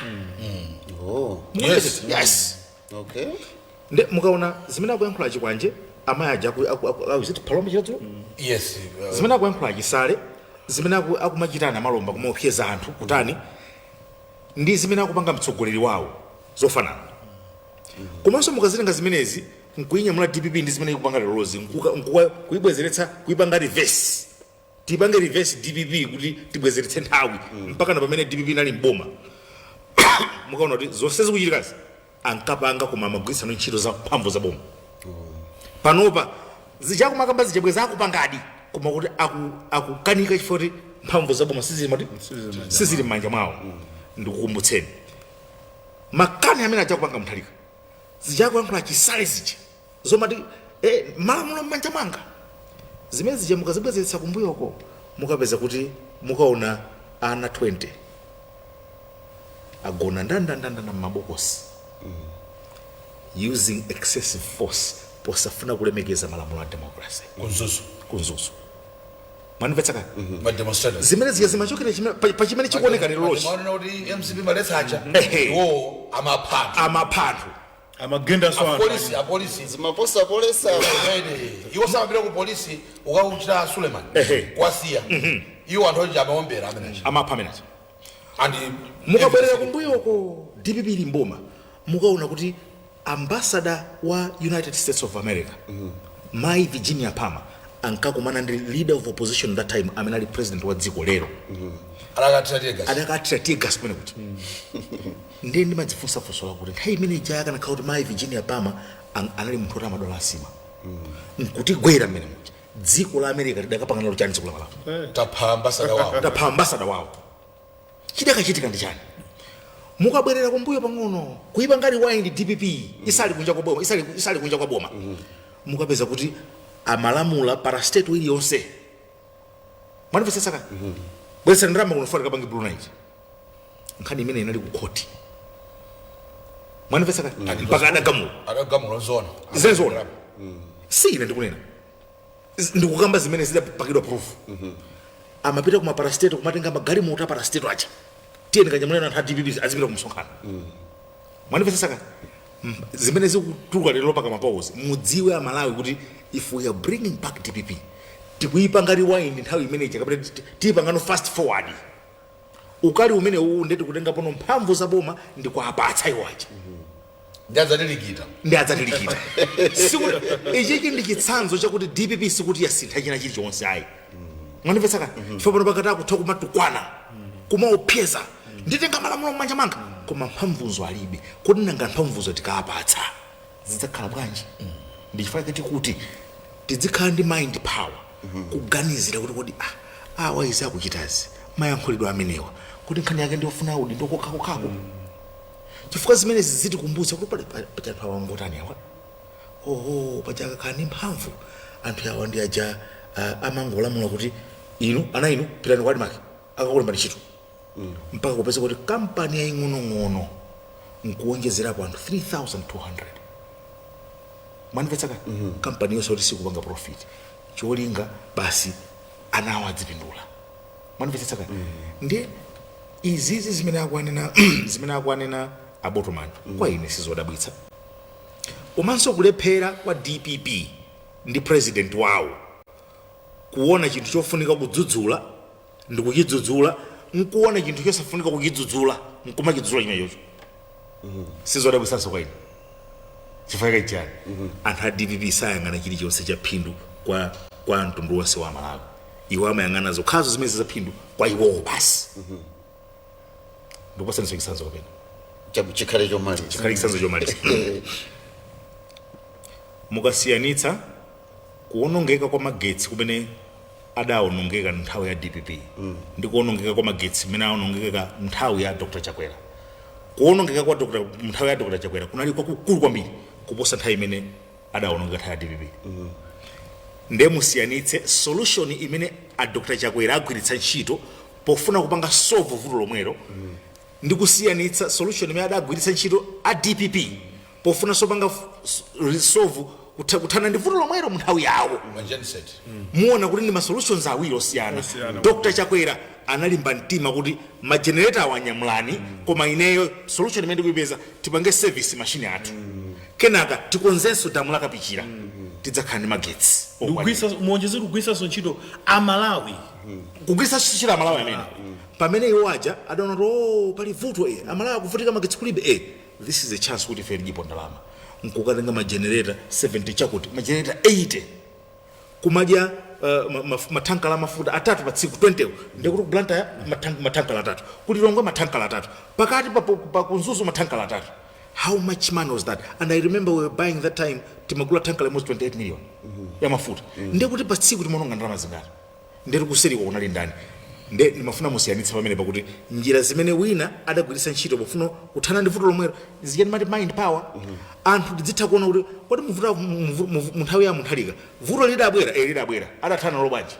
Oh. Yes. Yes. Okay. Nde mukaona zimene akuyankhula Chikwanje, amayi aja is it Palombe, Chiradzulo? Yes. Zimene akuyankhula Chisale, zimene akumachitana Malomba, kumaopseza anthu kutani, ndi zimene akupanga mtsogoleri wawo zofanana. Komanso mukazitenga zimenezi nkuyinyamula DPP ndi zimene ikupanga lerozi, kuyibwezeretsa, kuyipanga reverse, tipange reverse DPP kuti tibwezeretse nthawi mpaka na pamene DPP inali mboma, mukaona kuti zonse zikuchitikazi ankapanga koma amagwiritsano ntchito za mphamvu za boma. Panopa zichakumakamba zichabweza akupangadi, koma kuti akukanika chifukwa kuti mphamvu za boma sizili mati sizili m'manja mwawo. Ndikukumbutseni makani amene achakupanga Mutharika, zichakuyankhula Chisale zija zomati malamulo m'manja mwanga, zimene zija mukazibwezeretsa kumbuyoko mukapeza kuti mukaona ana 20 agona ndandandandanda m'mabokosi using excessive force posafuna kulemekeza malamulo a democracy. Kumzuzu. Kumzuzu. Mwanimvetsa kale? Ma demonstrators. Zimene zija zimachokera pa chimene chikuoneka lero lochi. Maonena kuti MCP maletsa aja. Ehe. Iwo amapha anthu. Amapha anthu. Amagendaso anthu. Apolisi, apolisi. Zimaposapolisa. Ene, iwo samapita ku polisi ukakuchita Suleiman. Ehe. Kwasiya iwo anthu oja amaombera amenechi. Amapha amenechi. And Mukabwerera kumbuyoko DPP ili mboma, mukaona kuti ambassador wa United States of America, Mai Virginia Palmer, ankakumana ndi leader of opposition that time amene ali president wa dziko lero. Alakathira tear gas. Adakathira tear gas kumene kuti. Ndiye ndimadzifunsa funso lakuti nthawi imene ija akanakhala kuti Mai Virginia Palmer anali munthu woti amadwala asima, nkutigwera mmene muja, dziko la America lidakapangana nalo chani dziko la Malawi? Tapha ambassador wawo. Tapha ambassador wawo, chidakachitika ndi chani? Mukabwerera kumbuyo pang'ono, kuipa ngati rewind DPP isali kunja kwa boma, isali kunja kwa boma, mukapeza kuti amalamula parastatal iliyonse. Mwanimvetsetsa kani? Bweretsani ndalama kuno funa kapange Blue Night. Nkhani imene inali ku khoti. Mwanimvetsetsa kani? Mpaka adagamula. Adagamula, nzona. Zenzona, si ine ndikunena. Ndikukamba zimene zidapakidwa proof. Amapita kuma parastatal kumatenga magalimoto a parastatal aja, tiyeni kanyamuleni anthu a DPP azipita kumsonkhano. Mwandimvetsetsa? Zimene zikutuluka lero paka mapauzi, mudziwe Amalawi kuti if we are bringing back DPP, tikuyipanga rewind nthawi imeneyi kapena tiyipangano fast forward ukali umene uwu. Ndeti kutenga pano mphamvu za boma ndi kuapatsa iwo aja. Ndiadzatilikita. Ndi adzatilikita. Ichichi ndi chitsanzo chakuti DPP sikuti yasintha china chilichonse ayi. Mwandimvetsa? Chifukwa pano pakati akutha kumatukwana, kumaopseza, nditenga malamulo m'manja manga, koma mphamvuzo alibe. Kodi nanga mphamvuzo tikapatsa zidzakhala bwanji? Ndi chifukwa chake tikuti tizikhala ndi mind power, kuganizira kuti kodi awa izi akuchitazi, mayankhulidwe amenewa, kuti nkhani yake ndiyofuna udindo kokhakokhako? Chifukwa zimenezi zitikumbutsa kuti pali pachanthu awa ngotani awa, oho, paja akakhala ndi mphamvu anthu awa ndi aja amangolamula kuti inu ana inu pitani kwa ADMARC akakulemba ntchito, mpaka kupeza kuti kampani yaying'onong'ono nkuwonjezerapo anthu 3200. Mwandimvetsa? Kampani yonse kuti sikupanga profit, cholinga basi anawo adzipindula. Mwandimvetsetsa? Ndiye izizi zimene akuanena abotomani, kwa ine sizodabwitsa. Komanso kulephera kwa DPP ndi president wawo kuona chinthu chofunika kudzudzula ndi kuchidzudzula, nkuona chinthu chosafunika kuchidzudzula nkumachidzudzula chimenechocho, sizodabwitsanso kwa ine. Chifukwa chani? Anthu a DPP sayang'ana chilichonse cha phindu kwa mtundu wonse wa Malawi. Iwo amayang'ana zokhazo zimene za phindu kwa iwowo basi. Ndikupatsaniso chitsanzo kapena? Chikhale chomaliza. Chikhale chitsanzo chomaliza. Mukasiyanitsa kuwonongeka kwa magetsi kumene adawonongeka nthawi ya DPP ndi kuwonongeka kwa magetsi kumene awonongeka nthawi ya Dr Chakwera, kuwonongeka kwa Dr. nthawi ya Dr Chakwera kunali kwakukulu kwambiri kuposa nthawi imene adawonongeka nthawi ya DPP. Ndiye musiyanitse solution imene a Dr Chakwera agwiritsa ntchito pofuna kupanga solve vuto lomwelo ndi kusiyanitsa solution imene adagwiritsa ntchito a DPP pofuna sopanga solve kuthana ndi vuto lomwelo mu nthawi yawo. Ma genset. Muona kuti ndi ma solutions awiri osiyana. Osiyana. Dr Chakwera analimba mtima kuti ma generator awanyamulani, koma ineyo solution imene ndikuyipeza, tipange service machine athu, kenaka tikonzenso damu la Kapichira, tidzakhala ndi magetsi okwanira. Muonjezere kugwiritsanso ntchito Amalawi. Kugwiritsa ntchito Amalawi amene pamene iwo aja adaona kuti, oh, pali vuto, Amalawi akuvutika, magetsi kulibe, this is a chance kuti ife tijipo ndalama, nkukatenga ma generator 70 chakuti, ma generator 80, kumadya matankala amafuta atatu pa tsiku 20. Ndikuti ku Blantyre matankala atatu, kuti Lilongwe matankala atatu, pakati pa ku Mzuzu matankala atatu. How much money was that? And I remember we were buying that time, timagula tankala imodzi 28 million ya mafuta. Ndikuti pa tsiku timaononga ndalama zingati? Ndeti kuseriko kunali ndani? Nde ndimafuna musiyanitse pamene pakuti njira zimene wina adagwiritsa ntchito pofuna kuthana ndi vuto lomwelo zija ndimati mind power. Anthu tidzitha kuona kuti kodi mu nthawi ya Mutharika vuto lidabwera, lidabwera, adathana nalo bwanji?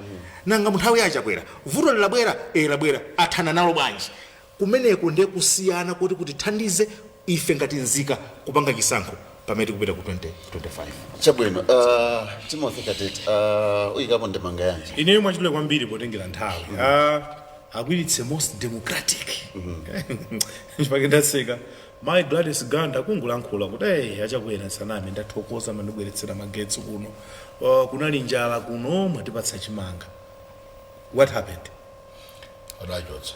Nanga mu nthawi ya Chakwera vuto lidabwera, labwera, athana nalo bwanji? Kumeneko ndiye kusiyana kuti kutithandize ife ngati nzika kupanga chisankho pamene tikupita ku 2025. Chabwino. Timothy Katete, uyikapo ndemanga yanji? Ineyo mwachidule kwambiri potengera nthawi, agwiritse most democratic chipake. Ndaseka mayi Gladys Ganda kungulankhula kuti, "Hey, aChakwera, saname, ndathokoza mandibweretsera magetsi kuno. Kunali njala kuno, mwatipatsa chimanga." What happened? Adachotsa.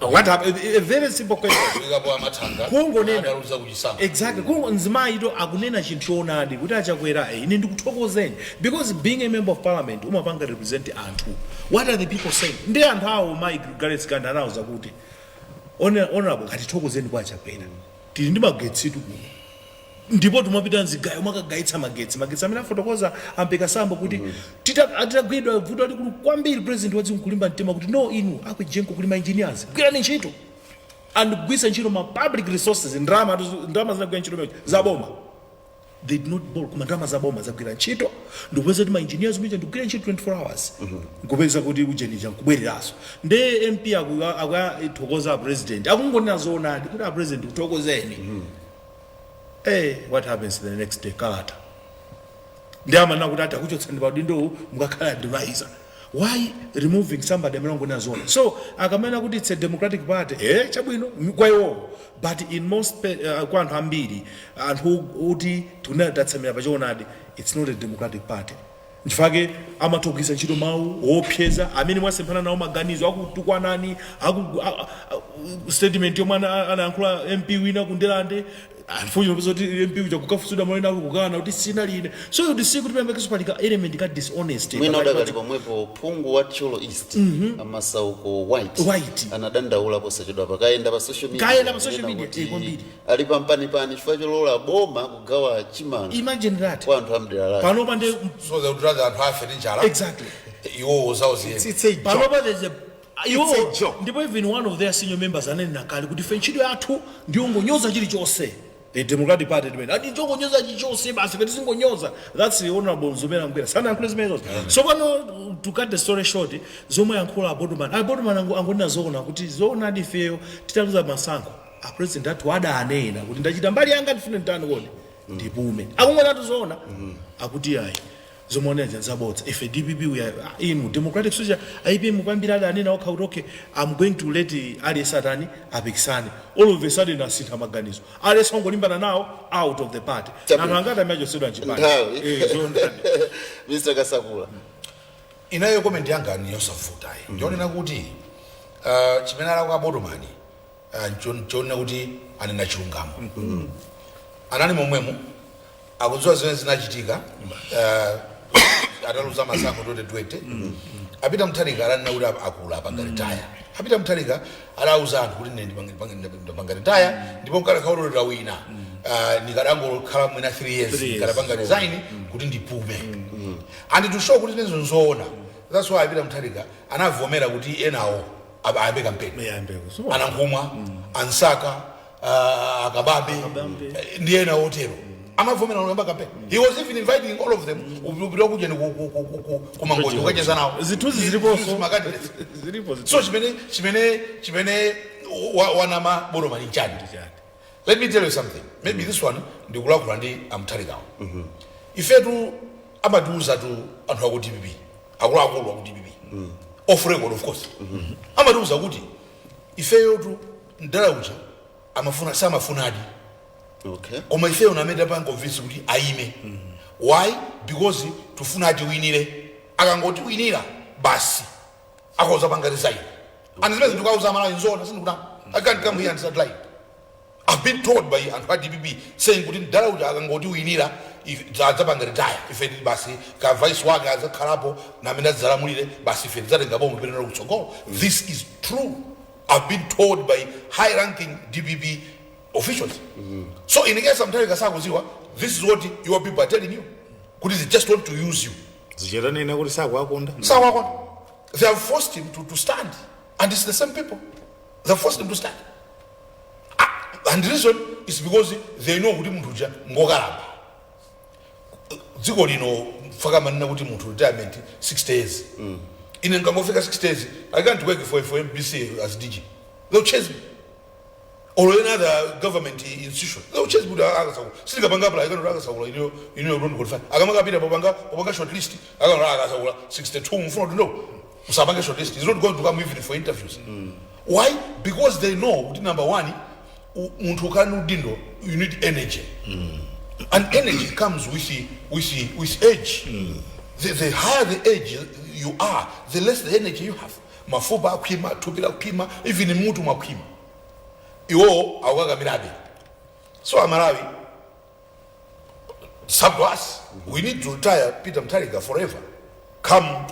What happened? A very simple question. Ikapo amathanga. Kungonena. Adaluza kuchisankho. Exactly. Kungo mzimayi to akunena chinthu choonadi kuti aChakwera, ine ndikuthokozeni, because being a member of parliament umapanga represent anthu. What are the people saying? Ndi anthu awo mayi Gladys Ganda anawuza kuti, "Honorable, katithokozeni kwa aChakwera, tili ndi magetsitu kuno." Ndipo tumapita mzigayo mwakagayitsa magetsi, magetsi amene afotokoza ampeka sambo kuti titagwidwa vuto lalikulu kwambiri, president wa dziko kulimba mtima kuti, "No, inu aku EGENCO kuli ma engineers, gwirani ntchito," and kugwiritsa ntchito ma public resources, ndalama zinagwira ntchito mecho zaboma. They did not borrow, koma ndalama zaboma zagwira ntchito ndikupeza kuti ma engineers meja ndikugwira ntchito 24 hours, nkupeza kuti ujenija nkubwereranso. Nde MP akuyathokoza a president, akungonena zoonadi kuti a president kuthokozeni. What happens the next day? Kalata. Ndi amanena kuti ati akuchotsani pa udindowu, mukakhala advisor. Why removing somebody amene wangonena zoona? So akamena kuti it's a democratic party, chabwino kwa iwowo, but in most kwa anthu ambiri, anthu kuti tatsamira pachoonadi, it's not a democratic party. Nchifake amatha ntchito mawu wopseza amene mwasemphana nawo maganizo, akutukwanani, aku statement yomwe anayankhula MP wina kundelande. Unfortunately, kuti MP uja kukafusidwa malo ena kukana kuti sina line. So you see kuti pamene pali ka element ka dishonesty Mwina pakati udakali pomwepo, phungu wa Thyolo East, Amasauko White, White. anadandaula posachedwa pakayenda pa social media. Kayenda pa social Kunena media, kuti kwambiri. Ali pampanipani chifukwa cholola boma kugawa chimanga Imagine that. kwa anthu amdera lake. Panopa ndi So they would rather anthu afe ndi njala, iwowo zawo ziyende. It's a joke. Panopa there's a iwo It's a joke. Ndipo even one of their senior members ananena kale kuti ife ntchito yathu ndiyongonyoza chilichonse. The Democratic Party timene ati njongonyoza chilichonse basi, peti singonyoza. That's the Honorable Mzomera Mkwera, sanayankhule zimenezo. So pano, to cut the story short, zomwe yankhula Abodoman, Abodoman angonena zoona kuti zoonadi ifeyo titaluza masankho, a president athu adanena kuti ndachita mbali yanga, ndifune nditani kodi, ndipume. Akungonatu zoona akuti ayi, zomaonera zabodza. Ife DPP, we are in democratic social. APM kwambiri adanena okha kuti okay, I'm going to let aliyense atani, apikisane. All of a sudden asintha maganizo, aliyense angolimbana nawo, out of the party. Chabwino. Anthu angati amachosedwa mchipani. Nthawi. Zoonadi. Mr Kasakula. Inayo comment yanga ni yosavuta. Ndionena kuti chimene alakwa Abodomani nchonena kuti anena chilungamo. Anali momwemo, akudziwa zimene zinachitika ataluza masankho 2020. Apita Mutharika alanena kuti akula, apanga retire. Apita Mutharika alauza anthu kuti ine ndipanga retire, ndipo nkadakhaulolera wina, nikadangokhala mwina 3 years, 3 years. Nikadapanga resign kuti ndipume. And to show kuti zimenezo nzoona, that's why Apita Mutharika anavomera kuti enawo ayambe kampeni. Anankhumwa, Ansaka, Akababe, ndi ena otero amavomera kuyamba campaign. He was even inviting all of them upita kuja ni kumangoji kukacheza nawo. Zithunzi ziliponso. Ma candidates. Zilipo. So chimene wanama Bodomani nchani? Let me tell you something. Maybe this one ndikulankhula ndi Amutharikawo. Ifetu amatiuza tu anthu aku DPP, akuluakulu aku DPP, off record of course, amatiuza kuti ifeyotu mdala uja amafuna, samafunadi, koma ifeyo namene tapanga convince kuti aime. Why? Because tufuna atiwinire. Akangotiwinira basi, akhoza panga resign. And zimene ndikauza Amalawi nzona, sindikutama. I can't come here and start lying. I've been told by anthu a DPP saying kuti mdala uja akangotiwinira adzapanga retire, ife tili basi, ka vice wake adzakhalapo namene adzalamulire basi, ife tidzatenga boma penera kutsogolo. This is true. I've been told by high ranking DPP officials. So in case Amtharika sakuziwa, this is what your people are telling you, kuti they just want to use you. Zichatanena kuti sakuakonda. Sawakonda. They have forced him to stand, and it's the same people. They have forced him to stand. Ah, and the reason is because they know kuti munthu uja ngokalamba. Dziko lino faka manena kuti munthu retirement 60 years. Ine nkangofika 60 years, I can't work for MBC as DG. They'll chase me, or any other government institution, they'll chase me. Akasakula sindikapanga apply. Akanola Akasakula, ino don't qualify. Akamakapita popanga short list, akanola Akasakula 62, mfuna to know usapange short list. He's not going to come even for interviews. Why? Because they know kuti number one, munthu ukali udindo, you need energy, and energy comes with age. The higher the age you are, the less the energy you have. Mafupa akhwima, thupi lakhwima, even mutu mwakhwima. Iwo awukakamirabe. So Amalawi, it's up to us. We need to retire Peter Mutharika forever come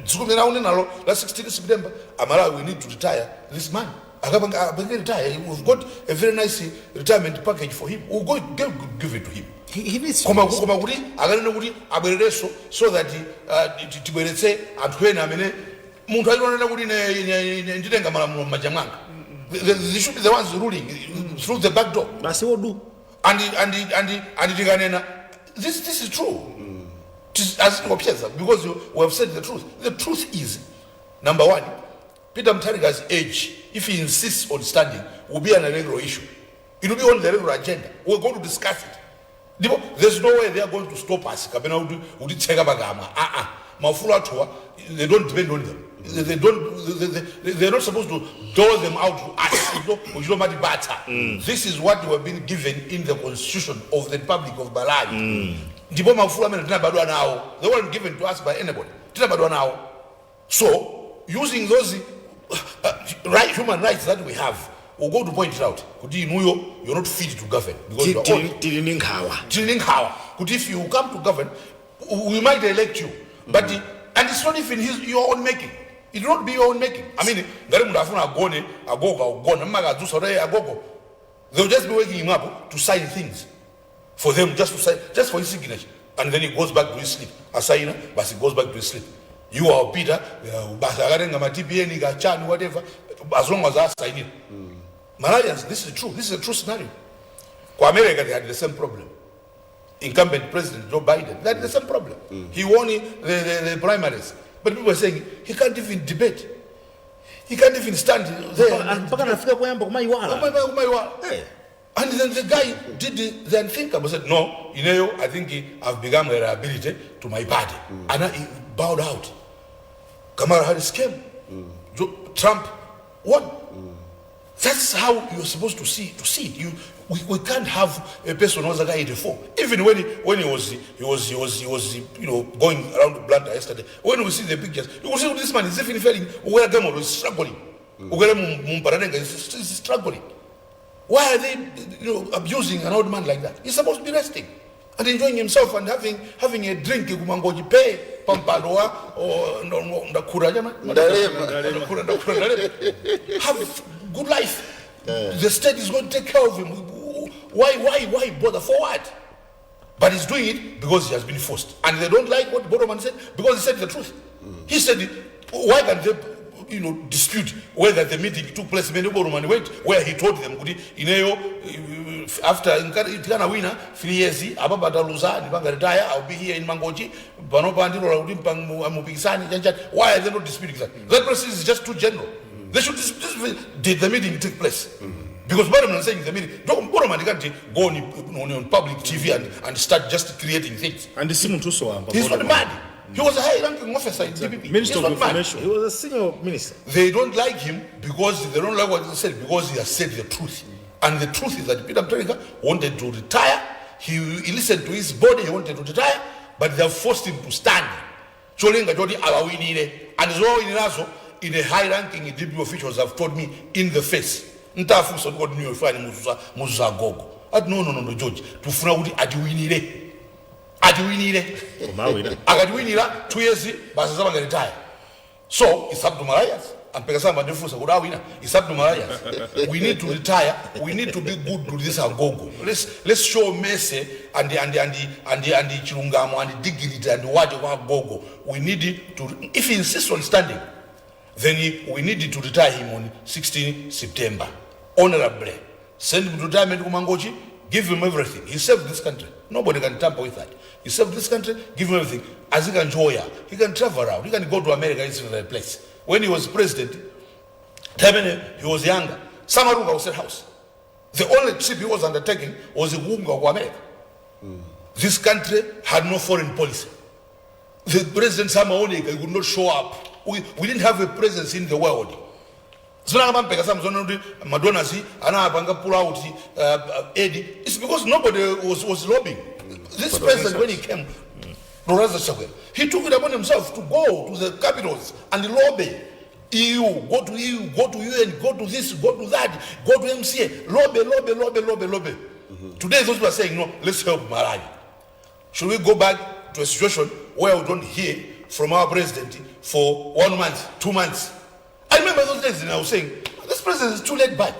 tsiku limene akunenalo la 16 September. Amalawi, we need to retire this man. Apange retire. We've got a very nice retirement package for him. We'll go give it to him. He needs to Koma kuti akanene kuti abwererenso so that tibweretse anthu ena amene munthu achionena kuti ine nditenga malamulo m'manja mwanga. They should be the ones ruling through the back door. Basi wodu. And tikanena this is true, azitikuopseza because we have said the truth. The truth is, number one, Peter Mutharika's age, if he insists on standing, will be an electoral issue. It will be on the regular agenda. We're going to discuss it. Ndipo there's no way they are going to stop us kapena kuti kutitseka pakamwa. Aa, Maufulu athuwa, they don't depend on them. They don't, they're not supposed to dole them out to us. Uchilomati. This is what we have been given in the Constitution of the Republic of Malawi. Ndipo maufulu amene tinabadwa nawo. They weren't given to us by anybody. Tinabadwa nawo. So, using those human rights that we have, we'll go to point it out. Kuti inuyo, you're not fit to govern because you are old. Tili ndi nkhawa. Tili ndi nkhawa kuti if you come to govern, we might elect you, but and it's not even your own making. It will not be your own making. I mean, ngati munthu afuna agone, agogo akugona, mmakadzusa kuti, "Hey, agogo." They'll just be waking him up to sign things for them, just to sign, just for his signature, and then he goes back to his sleep. Asaina basi, goes back to his sleep. You are Peter, basi akatenga ma TPN kachani, whatever, as long as asainira. Malawians, this is true. This is a true scenario. Ku America, they had the same problem. Incumbent President Joe Biden, they had the same problem. He won the primaries, but people were saying he can't even debate. He can't even stand there. Mpaka nafika kuyamba kumayiwala. Kumaiwala. And then the guy did the unthinkable, said, "No, I think I've become a liability to my party." And he bowed out. Kamala Harris came. Trump won. That's how you're supposed to see it. We can't have a person who's like 84. Even when he was going around Blantyre yesterday, when we see the pictures, you will see this man is even failing. Where Gamon is struggling. Where Mumparadenga is struggling. Why are they abusing an old man like that? He's supposed to be resting and enjoying himself and having a drink kumangoji pay pampando wa or ndakura jama. Ndalema. Ndakura, ndakura, ndalema. Have good life. The state is going to take care of him. Why bother? For what? But he's doing it because he has been forced. And they don't like what Boroman said because he said the truth. He said, why can't they dispute whether the meeting took place? Mene Boroman went where he told them, kuti ineyo, after tikana wina 3 years apa pataluza ndipanga retire, I'll be here in Mangochi panopa ndilola kuti mupikisani chanchani. Why are they not disputing that? That process is just too general. They should dispute, did the meeting take place? Because Boroman is saying the meeting, don't Boroman can't go on public TV and start just creating things. And si munthu wamba. He's not mad. He was a high-ranking officer in DPP. Minister He's of not mad. Information. He was a senior minister. They don't like him because they don't like what he said, because he has said the truth. And the truth is that Peter Mutharika wanted to retire. He listened to his body, he wanted to retire, but they have forced him to stand. Cholinga choti awawinire. And zowawinirazo, in a high-ranking DPP officials have told me in the face. Ntafunsa kuti niyo fani muzuza muzuza gogo. Ati no, George, tufuna kuti atiwinire. Atiwinire. Koma awina. Akatiwinira 2 years basi zapanga retire. So it's up to Malawians. Ampekasamba ndifunsa kuti awina. It's up to Malawians. We need to retire. We need to be good to this agogo. Let's show mercy and chilungamo and dignity and what kwa agogo. We need to, if he insists on standing, then we need to retire him on 16 September honorably. Send him to retirement kumangochi. Give him everything. He served this country. Nobody can tamper with that. He served this country. Give him everything. As he can enjoy, he can travel around, he can go to America. It's the place. When he was president time, he was younger, samaruka ku State House. The only trip he was undertaking was kuunga ku America. This country had no foreign policy. The president samaoneka. He could not show up. We didn't have a presence in the world. Zinanga samzona kuti madonors anapanga pull out aid. It's because nobody was lobbying. This president, when he came, Lorenzo Chakwera, he took it upon himself to go to the capitals and lobby. EU, go to EU, go to UN, go to this, go to that, go to MCA, lobby, lobby, lobby, lobby, lobby. Today those who are saying, "No, let's help Malawi." Should we go back to a situation where we don't hear from our president for one month, 2 months? I remember those days and I was saying, "This president is too laid back."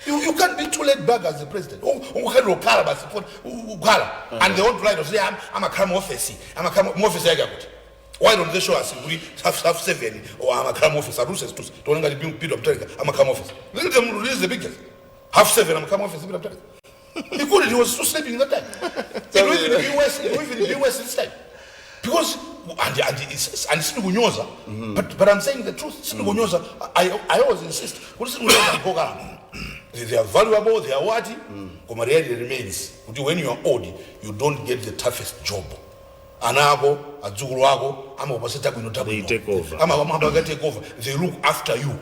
You can't be too laid back as the president. Ukhala basi, ukhala. And they want to lie to say, I'm a crime officer. I'm a crime officer. Why don't they show us kuti 7:30 or I'm a crime officer? Don't Peter Mutharika, I'm a crime officer. Let them release the pictures. 7:30, I'm a crime officer, Peter Mutharika. He couldn't, he was still sleeping that time. It will even be worse, it will even be worse this time. Because, and sindikunyoza, but I'm saying the truth. Sindikunyoza, I always insist. Kuti sindikunyoza mpoka. They are valuable, they are what? Koma reality remains. Kuti when you are old, you don't get the toughest job. Ana ako, adzukulu ako amakupasa chabwino chabwino. They take over. Amapanga take over. They look after you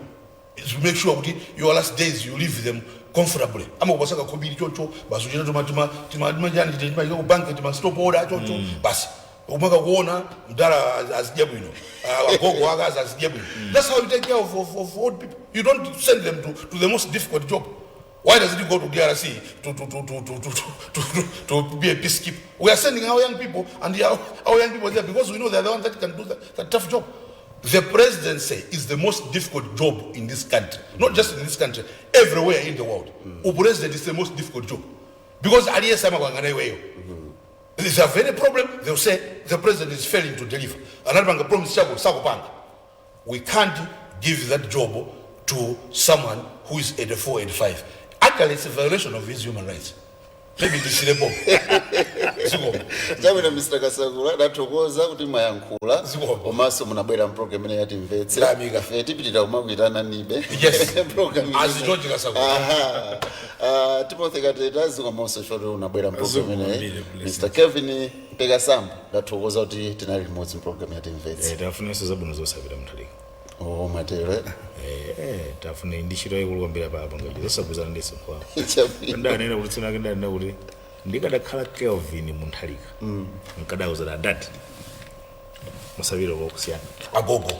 to make sure kuti your last days you leave them comfortably. Amakupasa kakhobiri chocho basi, uchita timachani, timaika ku bank, tima stop order chocho basi, umaka kuona mdala azidya bwino, agogo akazi azidya bwino. That's how you take care of old people. You don't send them to the most difficult job. Why does it go to DRC to be a peacekeeper? We are sending our young people and our young people there because we know they are the ones that can do that tough job. The presidency is the most difficult job in this country. Not just in this country, everywhere in the world. Mm. President is the most difficult job. Because aliyense amakuyang'ana iweyo. If they have any problem, they'll say the president is failing to deliver. Anapanga promise chako sakupanga. We can't give that job to someone who is 84, 85. Actually, it's a violation of his human rights. Maybe ndisirepo. Zikomo. Chabwino, Mr Kasakula, ndathokoza kuti mwayankhula Zikomo. komanso munabwera mpulogalamu imene yatimvetse. Ndayamika. Ife tipitira kumakuyitana nibe Yes. program As George Kasakula. Aha. Timothy Kateta, zikomonso choti unabwera mpulogalamu Zikomo imeneyi. mbiri, blessings. Mr Kelvin Mpekasamba, ndathokoza kuti tinali limodzi mpulogalamu yatimvetse. Tafunenso zabwino zosapita Mutharika. Oh, matero, eh? Tafune ndi ntchito yayikulu kwambiri pa ngati zosagwizana ndi msinkhu Chabwino. Ndanena kuti tsinake, ndanena kuti ndikadakhala Kelvin Mutharika, nkadauza adati musapite kokusiyana. Agogo.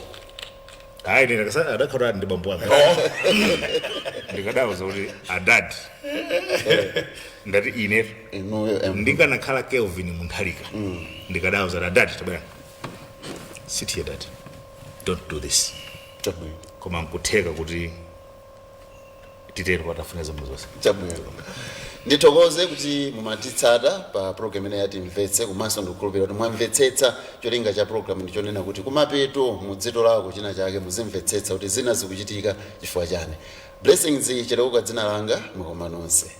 Hayi, adakhala ndi bambo anga. Ndikadauza kuti adati, ndati ine Inuyo ndikanakhala Kelvin Mutharika, ndikadauza adati, tabwera, sit here, dad, don't do this. Chabwino. Koma nkutheka kuti titero patafuna zabwino zonse. Chabwino, ndithokoze kuti mumatitsata pa program imene yatimvetse, komanso ndikukhulupirira kuti mwamvetsetsa cholinga cha program ndichonena kuti kumapeto mudzito lako china chake muzimvetsetsa kuti zina zikuchitika chifukwa chani. Blessings Chereuka dzina langa, mwakoma nonse.